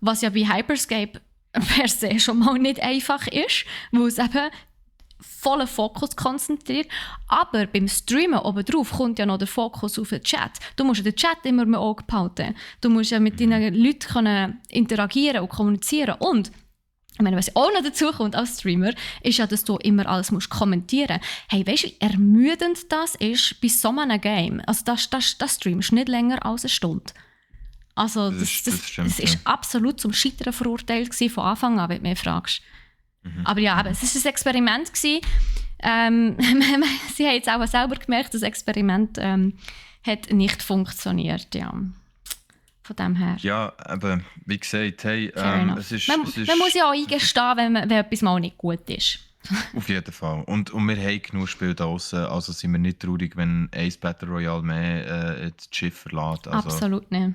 was ja bei Hyperscape per se schon mal nicht einfach ist, weil es eben vollen Fokus konzentriert. Aber beim Streamen obendrauf kommt ja noch der Fokus auf den Chat. Du musst den Chat immer im Auge behalten. Du musst ja mit deinen Leuten können interagieren und kommunizieren. Und ich meine, was auch noch dazu kommt als Streamer, ist ja, dass du immer alles musst kommentieren musst. Hey, weißt du, wie ermüdend das ist bei so einem Game? Also das streamst nicht länger als eine Stunde. Also das stimmt, ist ja. absolut zum Scheitern verurteilt gewesen, von Anfang an, wenn du mich fragst. Aber ja, es war ein Experiment gewesen. Sie haben jetzt auch selber gemerkt, das Experiment hat nicht funktioniert. Ja. Von dem her. Ja, aber wie gesagt, hey, Fair enough. es ist... Man muss ja auch eingestehen, wenn etwas mal nicht gut ist. Auf jeden Fall. Und wir haben genug Spiele draussen, also sind wir nicht traurig, wenn ein Battle Royale mehr das Schiff verlässt. Also, Absolut nicht.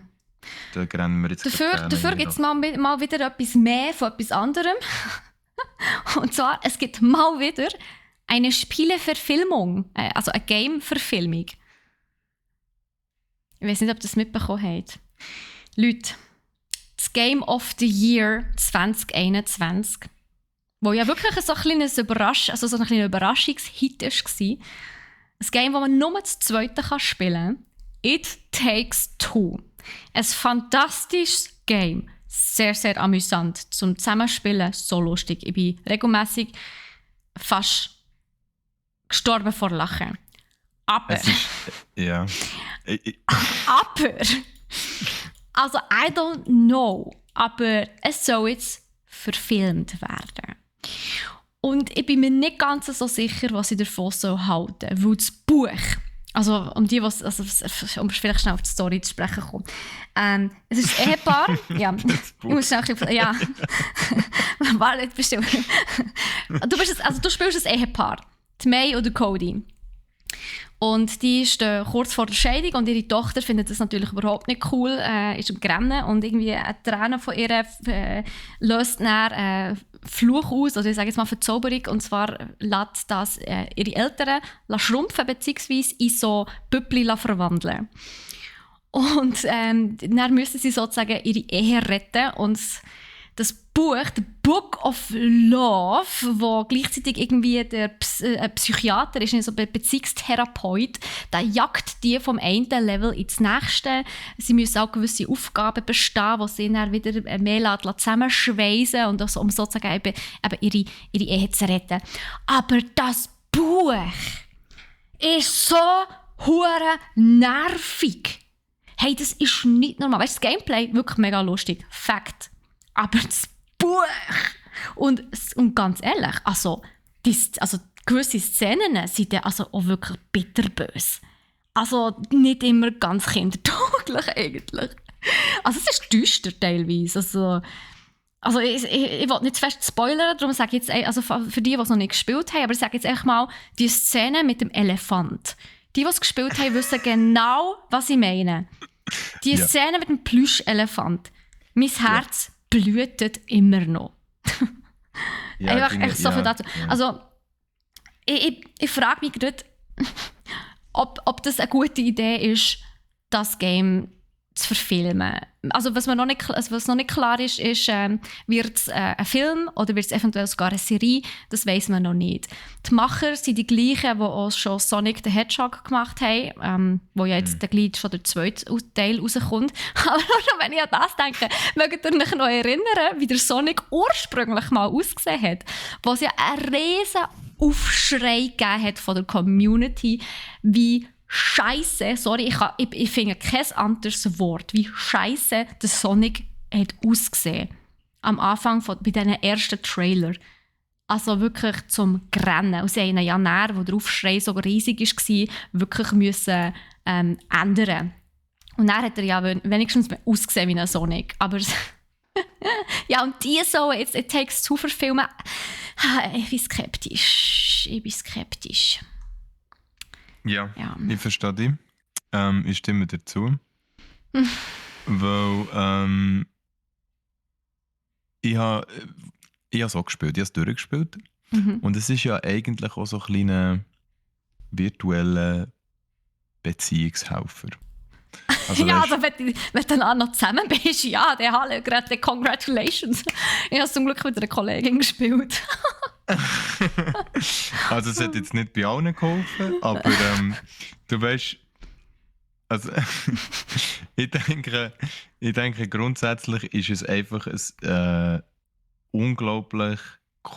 Da rennen wir jetzt Dafür gibt es mal wieder etwas mehr von etwas anderem. Und zwar, es gibt mal wieder eine Spieleverfilmung, also eine Game-Verfilmung. Ich weiß nicht, ob ihr das mitbekommen habt. Leute, das Game of the Year 2021, wo ja wirklich so ein kleiner Überraschungshit war. Ein Game, das man nur das zweite spielen kann. It Takes Two. Ein fantastisches Game. Sehr, sehr amüsant. Zum Zusammenspielen so lustig. Ich bin regelmässig fast gestorben vor Lachen. Aber... ja. aber... Also, I don't know. Aber es soll jetzt verfilmt werden. Und ich bin mir nicht ganz so sicher, was ich davon halten soll. Weil das Buch... Also, um vielleicht schnell auf die Story zu sprechen kommen. Es ist ein Ehepaar. Ja, ich muss schnell... Ja. Warte, du spielst ein Ehepaar. Die May und der Cody. Und die stehen kurz vor der Scheidung und ihre Tochter findet das natürlich überhaupt nicht cool, ist am Grennen und irgendwie eine Träne von ihr löst dann Fluch aus, oder ich sage jetzt mal Verzauberung, und zwar lässt das ihre Eltern schrumpfen bzw. in so Püppli verwandeln. Und dann müssen sie sozusagen ihre Ehe retten und das Buch, The Book of Love, wo gleichzeitig irgendwie der Psychiater ist, so ein Beziehungstherapeut, der jagt die vom einen Level ins nächste. Sie müssen auch gewisse Aufgaben bestehen, die sie dann wieder mehr zusammenschweissen und also, um sozusagen eben ihre Ehe zu retten. Aber das Buch ist so hure nervig. Hey, das ist nicht normal. Weißt du, das Gameplay wirklich mega lustig. Fakt. Aber das Buch! Und ganz ehrlich, also gewisse Szenen sind ja also auch wirklich bitterbös. Also nicht immer ganz kindertauglich eigentlich. Also es ist düster teilweise. Also ich will nicht zu fest spoilern, darum sage ich jetzt, also für die es noch nicht gespielt haben, aber ich sage jetzt echt mal, die Szene mit dem Elefant. Die es gespielt haben, wissen genau, was ich meine. Die Szene mit dem Plüschelefant. Mein Herz blutet immer noch. Einfach so viel dazu. Ja. Also, ich frage mich gerade, ob das eine gute Idee ist, das Game zu verfilmen. Also, was noch nicht klar ist, wird es ein Film oder wird es eventuell sogar eine Serie? Das weiss man noch nicht. Die Macher sind die gleichen, die auch schon Sonic the Hedgehog gemacht haben, wo ja jetzt gleich schon der zweite Teil rauskommt. Aber wenn ich an das denke, mögt ihr euch noch erinnern, wie der Sonic ursprünglich mal ausgesehen hat, wo es ja einen riesen Aufschrei gegeben hat von der Community, wie Scheiße, sorry, ich finde kein anderes Wort, wie Scheiße der Sonic hat ausgesehen. Am Anfang bei diesen ersten Trailer. Also wirklich zum Grennen. Und sie haben ja näher, wo der Aufschrei so riesig war, wirklich müssen ändern. Und dann hat er ja wenigstens ausgesehen wie ein Sonic. Aber ja, und die so jetzt It Takes Two verfilmen, ich bin skeptisch. Ja, ich verstehe dich. Ich stimme dazu. Weil ich habe es auch gespielt, ich habe es durchgespielt. Und es ist ja eigentlich auch so ein kleiner virtueller Beziehungshelfer. Also, ja, also wenn du dann auch noch zusammen bist, ja, der Halle, gerade congratulations. Ich habe zum Glück mit einer Kollegin gespielt. Also es hat jetzt nicht bei allen geholfen, aber du weißt, also ich denke grundsätzlich ist es einfach ein unglaublich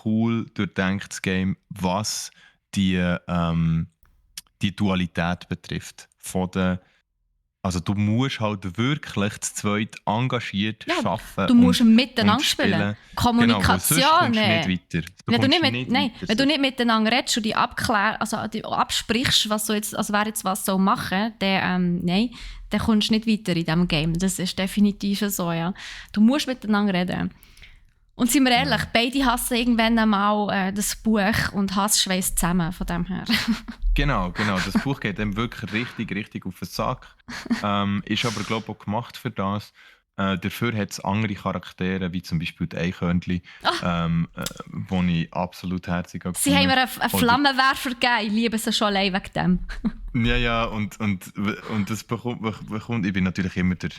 cool durchdechtes Game, was die Dualität betrifft. Also du musst halt wirklich zu zweit engagiert arbeiten. Du musst miteinander spielen. Kommunikation. Genau, nicht weiter. Wenn du nicht miteinander redest und dich absprichst, was so jetzt, also wer jetzt was soll machen, dann kommst du nicht weiter in diesem Game. Das ist definitiv so, ja. Du musst miteinander reden. Und sind wir ehrlich, beide hassen irgendwann einmal das Buch und Hass schweißt zusammen, von dem her. Genau. Das Buch geht dem wirklich richtig auf den Sack. Ist aber, glaube ich, auch gemacht für das. Dafür hat es andere Charaktere, wie zum Beispiel die Eichhörnchen, wo ich absolut herzig habe. Sie haben mir einen Flammenwerfer gegeben, ich liebe sie schon allein wegen dem. Ja, und das bekommt, ich bin natürlich immer der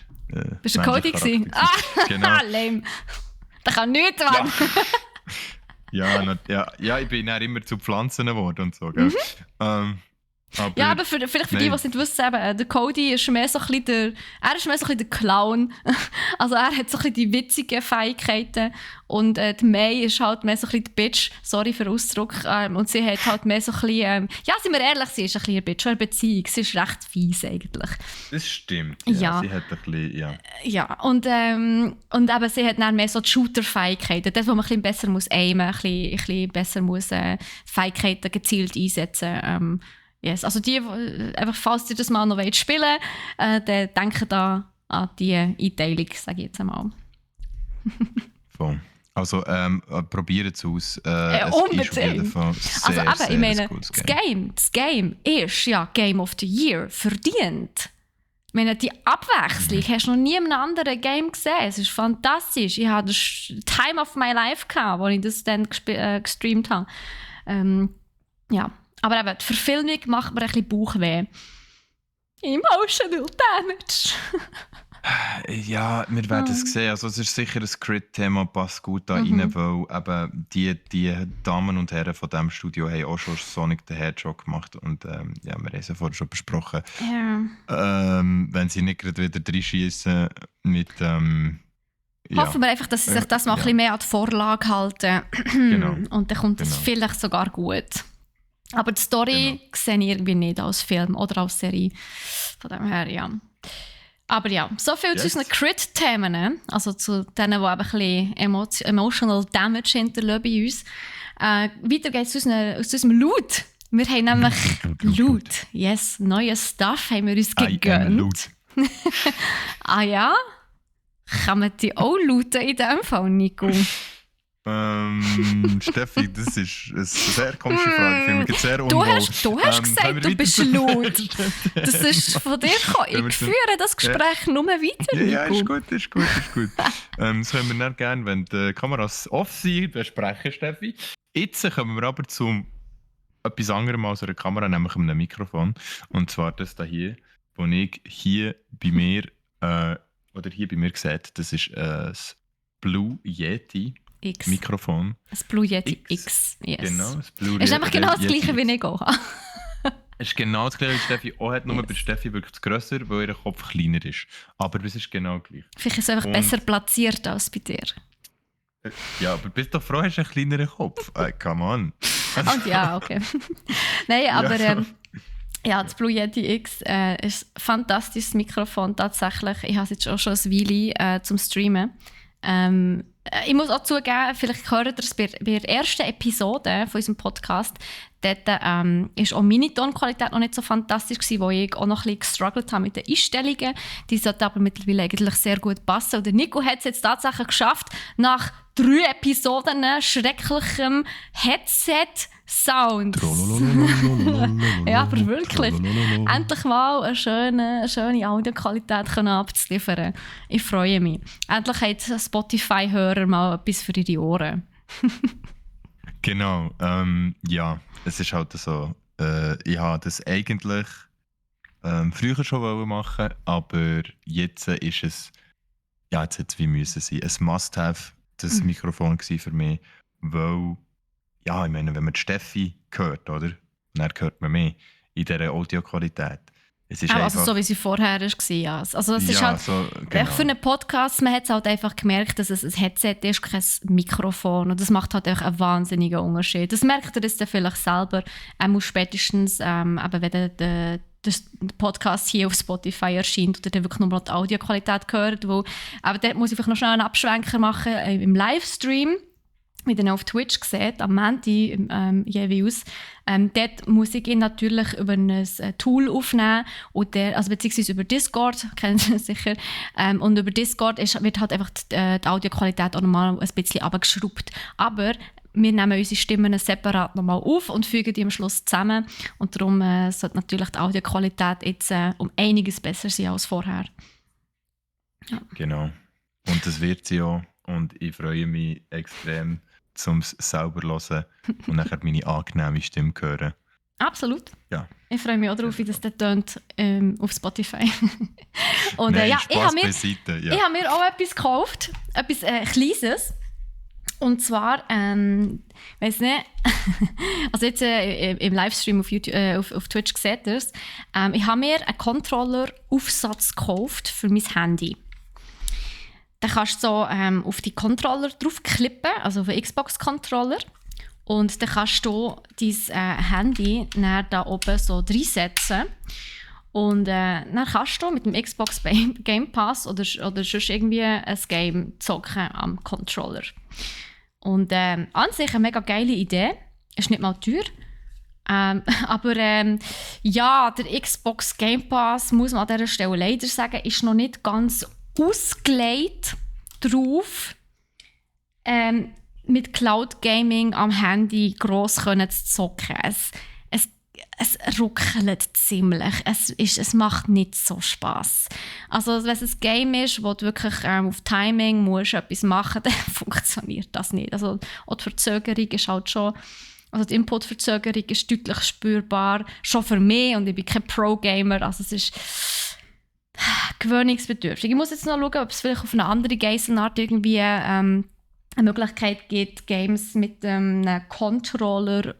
Bist du Cody gewesen? Genau. Lame. Das kann nichts werden. Ja, ich bin dann immer zu Pflanzen geworden und so, gell? Aber vielleicht für die, die es nicht wissen, eben, der Cody ist mehr so ein bisschen der Clown. Also er hat so ein bisschen die witzigen Fähigkeiten und die May ist halt mehr so ein bisschen die Bitch, sorry für den Ausdruck, und sie hat halt mehr so ein bisschen, sind wir ehrlich, sie ist ein bisschen eine Bitch, eine Beziehung, sie ist recht fies eigentlich. Das stimmt, ja. Sie hat ein bisschen, Ja, und eben, sie hat dann mehr so die Shooter-Fähigkeiten, dort, wo man ein bisschen besser muss aimen, ein bisschen besser muss Fähigkeiten gezielt einsetzen. Yes. Also die, einfach, falls ihr das mal noch spielen wollt, dann denkt da an die Einteilung, sage ich jetzt einmal. Voll. Also probiert es aus. Unbedingt. Also eben, ich meine, das Game ist ja Game of the Year, verdient. Ich meine, die Abwechslung hast du noch nie in einem anderen Game gesehen. Es ist fantastisch. Ich hatte das Time of my life gehabt, als ich das dann gestreamt habe. Ja. Aber eben, die Verfilmung macht mir ein bisschen Bauchweh. Emotional Damage. Ja, wir werden es sehen. Also, es ist sicher ein Crit-Thema, passt gut da rein, weil eben die Damen und Herren von diesem Studio haben auch schon Sonic the Hedgehog gemacht. Und wir haben es ja vorher schon besprochen. Wenn sie nicht gerade wieder reinschießen mit... Hoffen wir einfach, dass sie sich das mal ein bisschen mehr an die Vorlage halten. Genau. Und dann kommt es vielleicht sogar gut. Aber die Story sehe ich irgendwie nicht als Film oder als Serie. Von dem her, ja. Aber ja, so viel zu unseren Crit-Themen, also zu denen, die ein bisschen emotional Damage hinterlassen bei uns. Weiter geht es aus unserem Loot. Wir haben nämlich Loot. Yes, neues Stuff haben wir uns gegönnt. Ja? Kann man die auch looten in diesem Fall, Nico? Steffi, das ist eine sehr komische Frage. Ich finde sehr du hast gesagt, du bist laut. Das ist von dir gekommen. Ich führe das Gespräch nur weiter. Ja, ist gut. Das können wir dann gerne, wenn die Kameras off sind, besprechen, Steffi. Jetzt kommen wir aber zu etwas anderem als einer Kamera, nämlich einem Mikrofon. Und zwar das hier, das ich hier bei mir sehe. Das ist das Blue Yeti. X. Mikrofon. Das Blue Yeti X. Yes. Genau, das Blue Yeti. Ist einfach genau das gleiche, wie ich auch. Es ist genau das gleiche, wie Steffi auch hat, nur bei Steffi wirklich grösser, weil ihr Kopf kleiner ist. Aber es ist genau gleich. Vielleicht ist es einfach besser platziert als bei dir. Ja, aber bist doch froh, hast du einen kleineren Kopf. Come on. Und ja, okay. Nein, aber das Blue Yeti X ist ein fantastisches Mikrofon tatsächlich. Ich habe es jetzt auch schon ein Weile zum Streamen. Ich muss auch zugeben, vielleicht hört ihr es bei der ersten Episode von unserem Podcast. Dort war auch meine Tonqualität noch nicht so fantastisch gewesen, wo ich auch noch ein bisschen gestruggelt habe mit den Einstellungen. Die sollten aber mittlerweile eigentlich sehr gut passen. Und der Nico hat es jetzt tatsächlich geschafft, nach 3 Episoden schrecklichem Headset-Sound. Ja, aber wirklich. Endlich mal eine schöne Audioqualität abzuliefern. Ich freue mich. Endlich hat Spotify-Hörer mal etwas für ihre Ohren. Genau. Ja, es ist halt so. Ich habe das eigentlich früher schon machen, aber jetzt ist es, jetzt hätte es wie müssen sein. Es Must-have, das Mikrofon war für mich, weil, ich meine, wenn man die Steffi hört, oder? Dann hört man mehr in dieser Audioqualität. Es ist also so wie sie vorher war, ja. Also es ist halt, so, genau. Für einen Podcast, man hat es halt einfach gemerkt, dass es ein Headset ist, kein Mikrofon. Und das macht halt auch einen wahnsinnigen Unterschied. Das merkt ihr jetzt vielleicht selber, muss spätestens, aber wenn der Podcast hier auf Spotify erscheint oder dann wirklich nur noch die Audioqualität gehört. Aber dort muss ich vielleicht noch schnell einen Abschwenker machen im Livestream. wie ihr auf Twitch seht, am Montag jeweils, dort muss ich ihn natürlich über ein Tool aufnehmen, also beziehungsweise über Discord, kennt ihr sicher. Und über Discord wird halt einfach die Audioqualität auch nochmal ein bisschen runtergeschraubt. Aber wir nehmen unsere Stimmen separat nochmal auf und fügen die am Schluss zusammen. Und darum sollte natürlich die Audioqualität jetzt um einiges besser sein als vorher. Ja. Genau. Und das wird sie auch. Und ich freue mich extrem, um es selber zu hören und nachher meine angenehme Stimme zu hören. Absolut. Ja. Ich freue mich auch darauf, wie das dann tönt auf Spotify. Und Nein, ja, Spaß beiseite, ich habe mir auch etwas gekauft, etwas Kleines. Und zwar, weiss nicht, also jetzt im Livestream auf, YouTube, auf Twitch seht ihr es, ich habe mir einen Controller-Aufsatz gekauft für mein Handy. Dann kannst du so auf die Controller draufklippen, also auf den Xbox-Controller. Und dann kannst du dein Handy da oben so reinsetzen. Und dann kannst du mit dem Xbox Game Pass oder sonst irgendwie ein Game zocken am Controller. Und an sich eine mega geile Idee. Ist nicht mal teuer. Aber ja, der Xbox Game Pass, muss man an dieser Stelle leider sagen, ist noch nicht ganz ausgelegt darauf, mit Cloud Gaming am Handy gross zu zocken. Es ruckelt ziemlich. Es macht nicht so Spass. Also wenn es ein Game ist, wo du wirklich auf Timing musst etwas machen musst, dann funktioniert das nicht. Also auch die Verzögerung ist halt schon, also die Input-Verzögerung ist deutlich spürbar, schon für mich, und ich bin kein Pro-Gamer, also es ist gewöhnungsbedürftig. Ich muss jetzt noch schauen, ob es vielleicht auf eine andere Geiselart irgendwie eine Möglichkeit gibt, Games mit einem Controller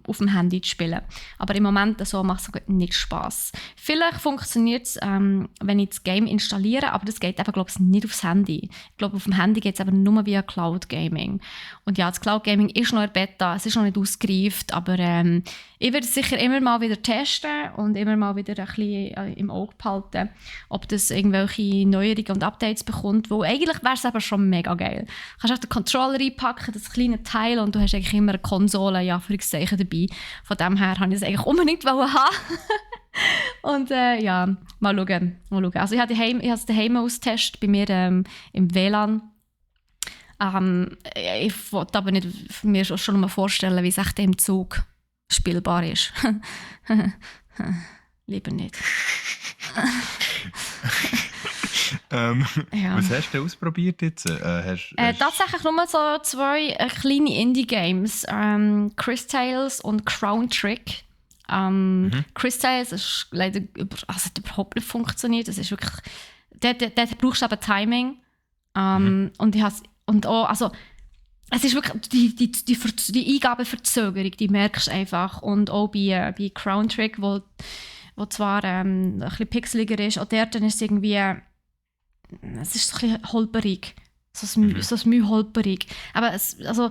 auf dem Handy zu spielen. Aber im Moment so macht es nicht Spass. Vielleicht funktioniert es, wenn ich das Game installiere, aber das geht eben, glaube ich, nicht aufs Handy. Ich glaube, auf dem Handy geht es aber nur via Cloud Gaming. Und ja, das Cloud Gaming ist noch in der Beta, es ist noch nicht ausgereift, aber ich werde es sicher immer mal wieder testen und immer mal wieder ein bisschen im Auge behalten, ob das irgendwelche Neuerungen und Updates bekommt, wo eigentlich wäre es aber schon mega geil. Du kannst auch den Controller einpacken, das kleine Teil, und du hast eigentlich immer eine Konsole, ja, für dabei. Von dem her wollte ich es eigentlich unbedingt haben. Und ja, mal schauen. Also ich habe es daheim austestet, bei mir im WLAN. Ich wollte aber nicht mir schon mal vorstellen, wie es echt im Zug spielbar ist. Lieber nicht. Ja. Was hast du ausprobiert jetzt? Tatsächlich nur so 2 kleine Indie-Games. Chris Tales und Crown Trick. Chris Tales ist leider hat überhaupt nicht funktioniert. Das ist wirklich, dort brauchst du aber Timing. Und auch, also es ist wirklich die Eingabeverzögerung, die merkst du einfach. Und auch bei Crown Trick, wo zwar ein bisschen pixeliger ist, auch dort ist es irgendwie, es ist ein bisschen holperig, so ein Mühe holperig. Aber also,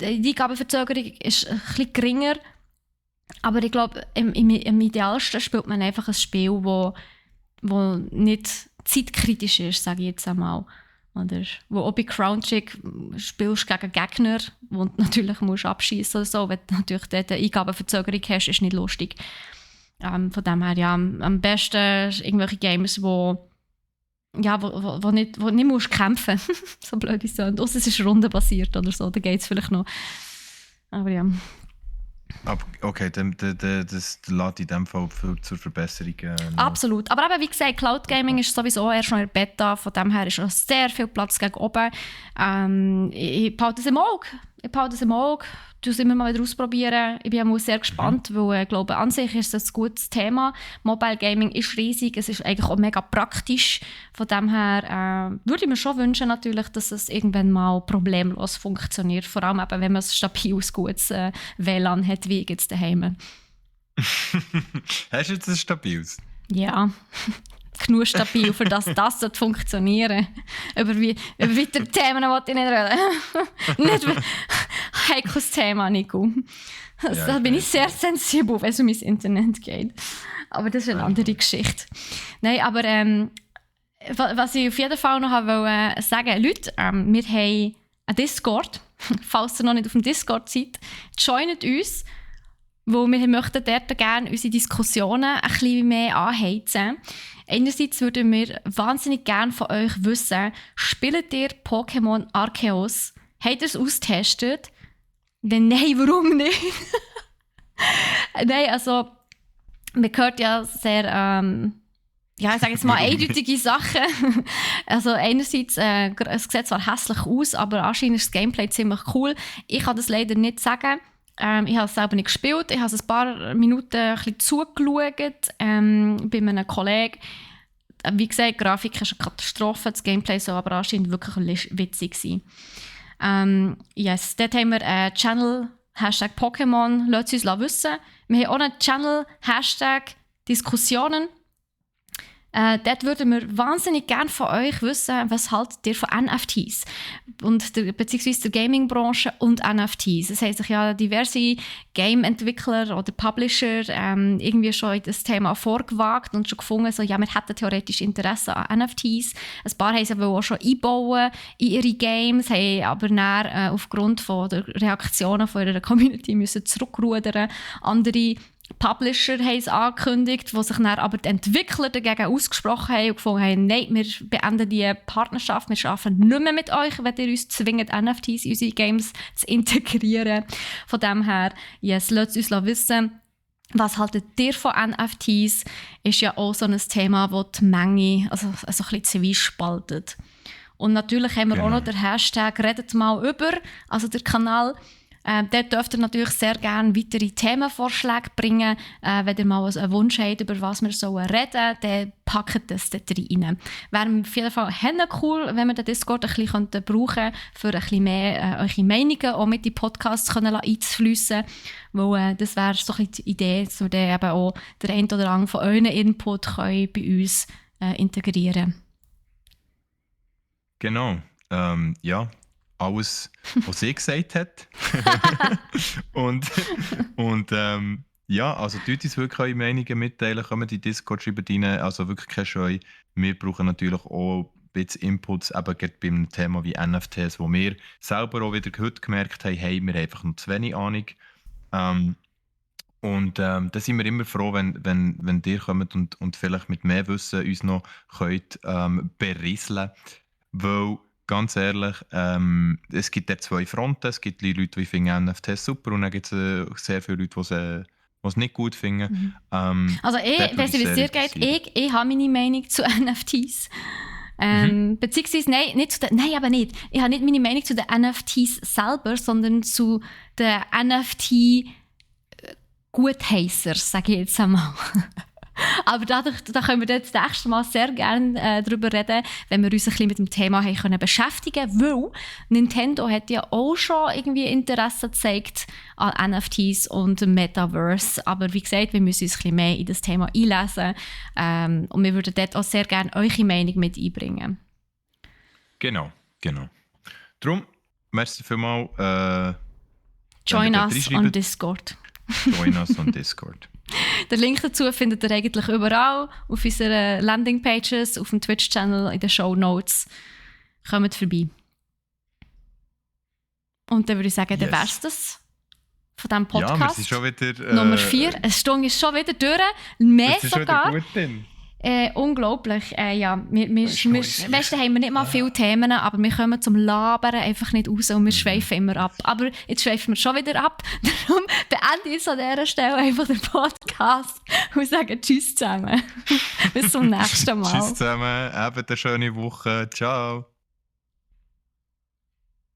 die Eingabeverzögerung ist ein bisschen geringer, aber ich glaube, im idealsten spielt man einfach ein Spiel, wo nicht zeitkritisch ist, sage ich jetzt einmal. Oder wo auch bei Crown Trick spielst gegen Gegner, wo du natürlich abschießen oder so. Wenn du natürlich dort eine Eingabenverzögerung hast, ist nicht lustig. Von dem her, ja, am besten irgendwelche Games, wo nicht musst kämpfen. So blöd ist es. Ausser es ist rundenbasiert oder so, dann geht es vielleicht noch. Aber ja. Okay, das lädt in dem Fall zur Verbesserung. Absolut. Aber eben, wie gesagt, Cloud Gaming ist sowieso erst noch in der Beta, von dem her ist noch sehr viel Platz gegen oben. Ich behalte es im Auge. Ich es immer mal wieder ausprobieren. Ich bin auch sehr gespannt, weil ich glaube, an sich ist es ein gutes Thema. Mobile Gaming ist riesig, es ist eigentlich auch mega praktisch. Von dem her würde ich mir schon wünschen, natürlich, dass es irgendwann mal problemlos funktioniert. Vor allem eben, wenn man ein stabiles, gutes WLAN hat, wie jetzt daheim. Hast du jetzt ein stabiles? Ja. Genug stabil, für das funktionieren. Über weitere Themen wollte ich nicht reden. Nicht heikles Thema, Nico. Da bin ich sehr sensibel, wenn es um mein Internet geht. Aber das ist eine andere Geschichte. Nein, aber was ich auf jeden Fall noch wollte sagen, Leute, wir haben einen Discord. falls ihr noch nicht auf dem Discord seid, joint uns, wo wir möchten dort gerne unsere Diskussionen ein bisschen mehr anheizen. Einerseits würden wir wahnsinnig gerne von euch wissen, spielt ihr Pokémon Arceus? Habt ihr es austestet? Wenn nein, warum nicht? Nein, also man hört ja sehr, ich sage jetzt mal eindeutige Sachen. Also einerseits, es sieht zwar hässlich aus, aber anscheinend ist das Gameplay ziemlich cool. Ich kann das leider nicht sagen. Ich habe es selber nicht gespielt. Ich habe es ein paar Minuten ein bisschen zugeschaut bei einem Kollegen. Wie gesagt, die Grafik ist eine Katastrophe, das Gameplay soll aber anscheinend wirklich witzig sein. Yes, dort haben wir einen Channel, Hashtag Pokémon, lasst uns wissen. Wir haben auch einen Channel, Hashtag Diskussionen. Dort würden wir wahnsinnig gerne von euch wissen, was haltet ihr von NFTs beziehungsweise der Gaming-Branche und NFTs. Es haben sich ja diverse Game-Entwickler oder Publisher irgendwie schon in das Thema vorgewagt und schon gefunden, so, ja, wir hätten theoretisch Interesse an NFTs. Ein paar haben sie auch schon einbauen in ihre Games, haben aber dann aufgrund von der Reaktionen von ihrer Community müssen zurückrudern. Andere Publisher haben es angekündigt, wo sich dann aber die Entwickler dagegen ausgesprochen haben und gefunden haben, nein, wir beenden die Partnerschaft, wir arbeiten nicht mehr mit euch, wenn ihr uns zwingt, NFTs in unsere Games zu integrieren. Von dem her, yes, lasst uns wissen, was haltet ihr von NFTs? Ist ja auch so ein Thema, das die Menge also ein bisschen zwiespaltet. Und natürlich haben wir auch noch den Hashtag «Redet mal über», also der Kanal. Dort dürft ihr natürlich sehr gerne weitere Themenvorschläge bringen. Wenn ihr mal einen Wunsch habt, über was wir reden sollen, dann packt das dort rein. Wäre auf jeden Fall cool, wenn wir den Discord ein bisschen brauchen könnten, für ein bisschen mehr eure Meinungen auch mit in die Podcasts einzufliessen. Weil das wäre so ein bisschen die Idee, dass wir dann eben auch den einen oder anderen von euren Input bei uns integrieren. Genau. Ja. Alles, was sie gesagt hat. und ja, also tut uns wirklich eure Meinungen mitteilen, kommen die Discord schreiben rein, also wirklich keine Scheu. Wir brauchen natürlich auch ein bisschen Inputs, eben gerade beim Thema wie NFTs, wo wir selber auch wieder heute gemerkt haben, hey, wir haben einfach noch zu wenig Ahnung. Da sind wir immer froh, wenn ihr kommt und vielleicht mit mehr Wissen uns noch könnt, berieseln, weil ganz ehrlich, es gibt dort zwei Fronten. Es gibt Leute, die finden NFTs super und dann gibt es sehr viele Leute, die es nicht gut finden. Also weiss ich, wie es dir geht, ich habe meine Meinung zu NFTs. Beziehungsweise, aber nicht. Ich habe nicht meine Meinung zu den NFTs selber, sondern zu den NFT-Gutheissers, sage ich jetzt einmal. Aber da können wir das nächste Mal sehr gerne darüber reden, wenn wir uns ein bisschen mit dem Thema haben beschäftigen können, weil Nintendo hat ja auch schon irgendwie Interesse gezeigt an NFTs und Metaverse. Aber wie gesagt, wir müssen uns ein bisschen mehr in das Thema einlesen und wir würden dort auch sehr gerne eure Meinung mit einbringen. Genau. Darum, merci vielmals. Join us on Discord. Join us on Discord. Den Link dazu findet ihr eigentlich überall, auf unseren Landingpages, auf dem Twitch-Channel, in den Shownotes. Kommt vorbei. Und dann würde ich sagen, dann wär's das von diesem Podcast. Ja, wir sind schon wieder... Nummer 4. Eine Stunde ist schon wieder durch. Mehr sogar. Schon wieder gut drin. Unglaublich. Ja, weißt du, haben wir nicht mal viele Themen, aber wir kommen zum Labern einfach nicht raus und wir schweifen immer ab. Aber jetzt schweifen wir schon wieder ab. Darum beende ich an dieser Stelle einfach den Podcast und sage Tschüss zusammen. Bis zum nächsten Mal. Tschüss zusammen, eben eine schöne Woche. Ciao.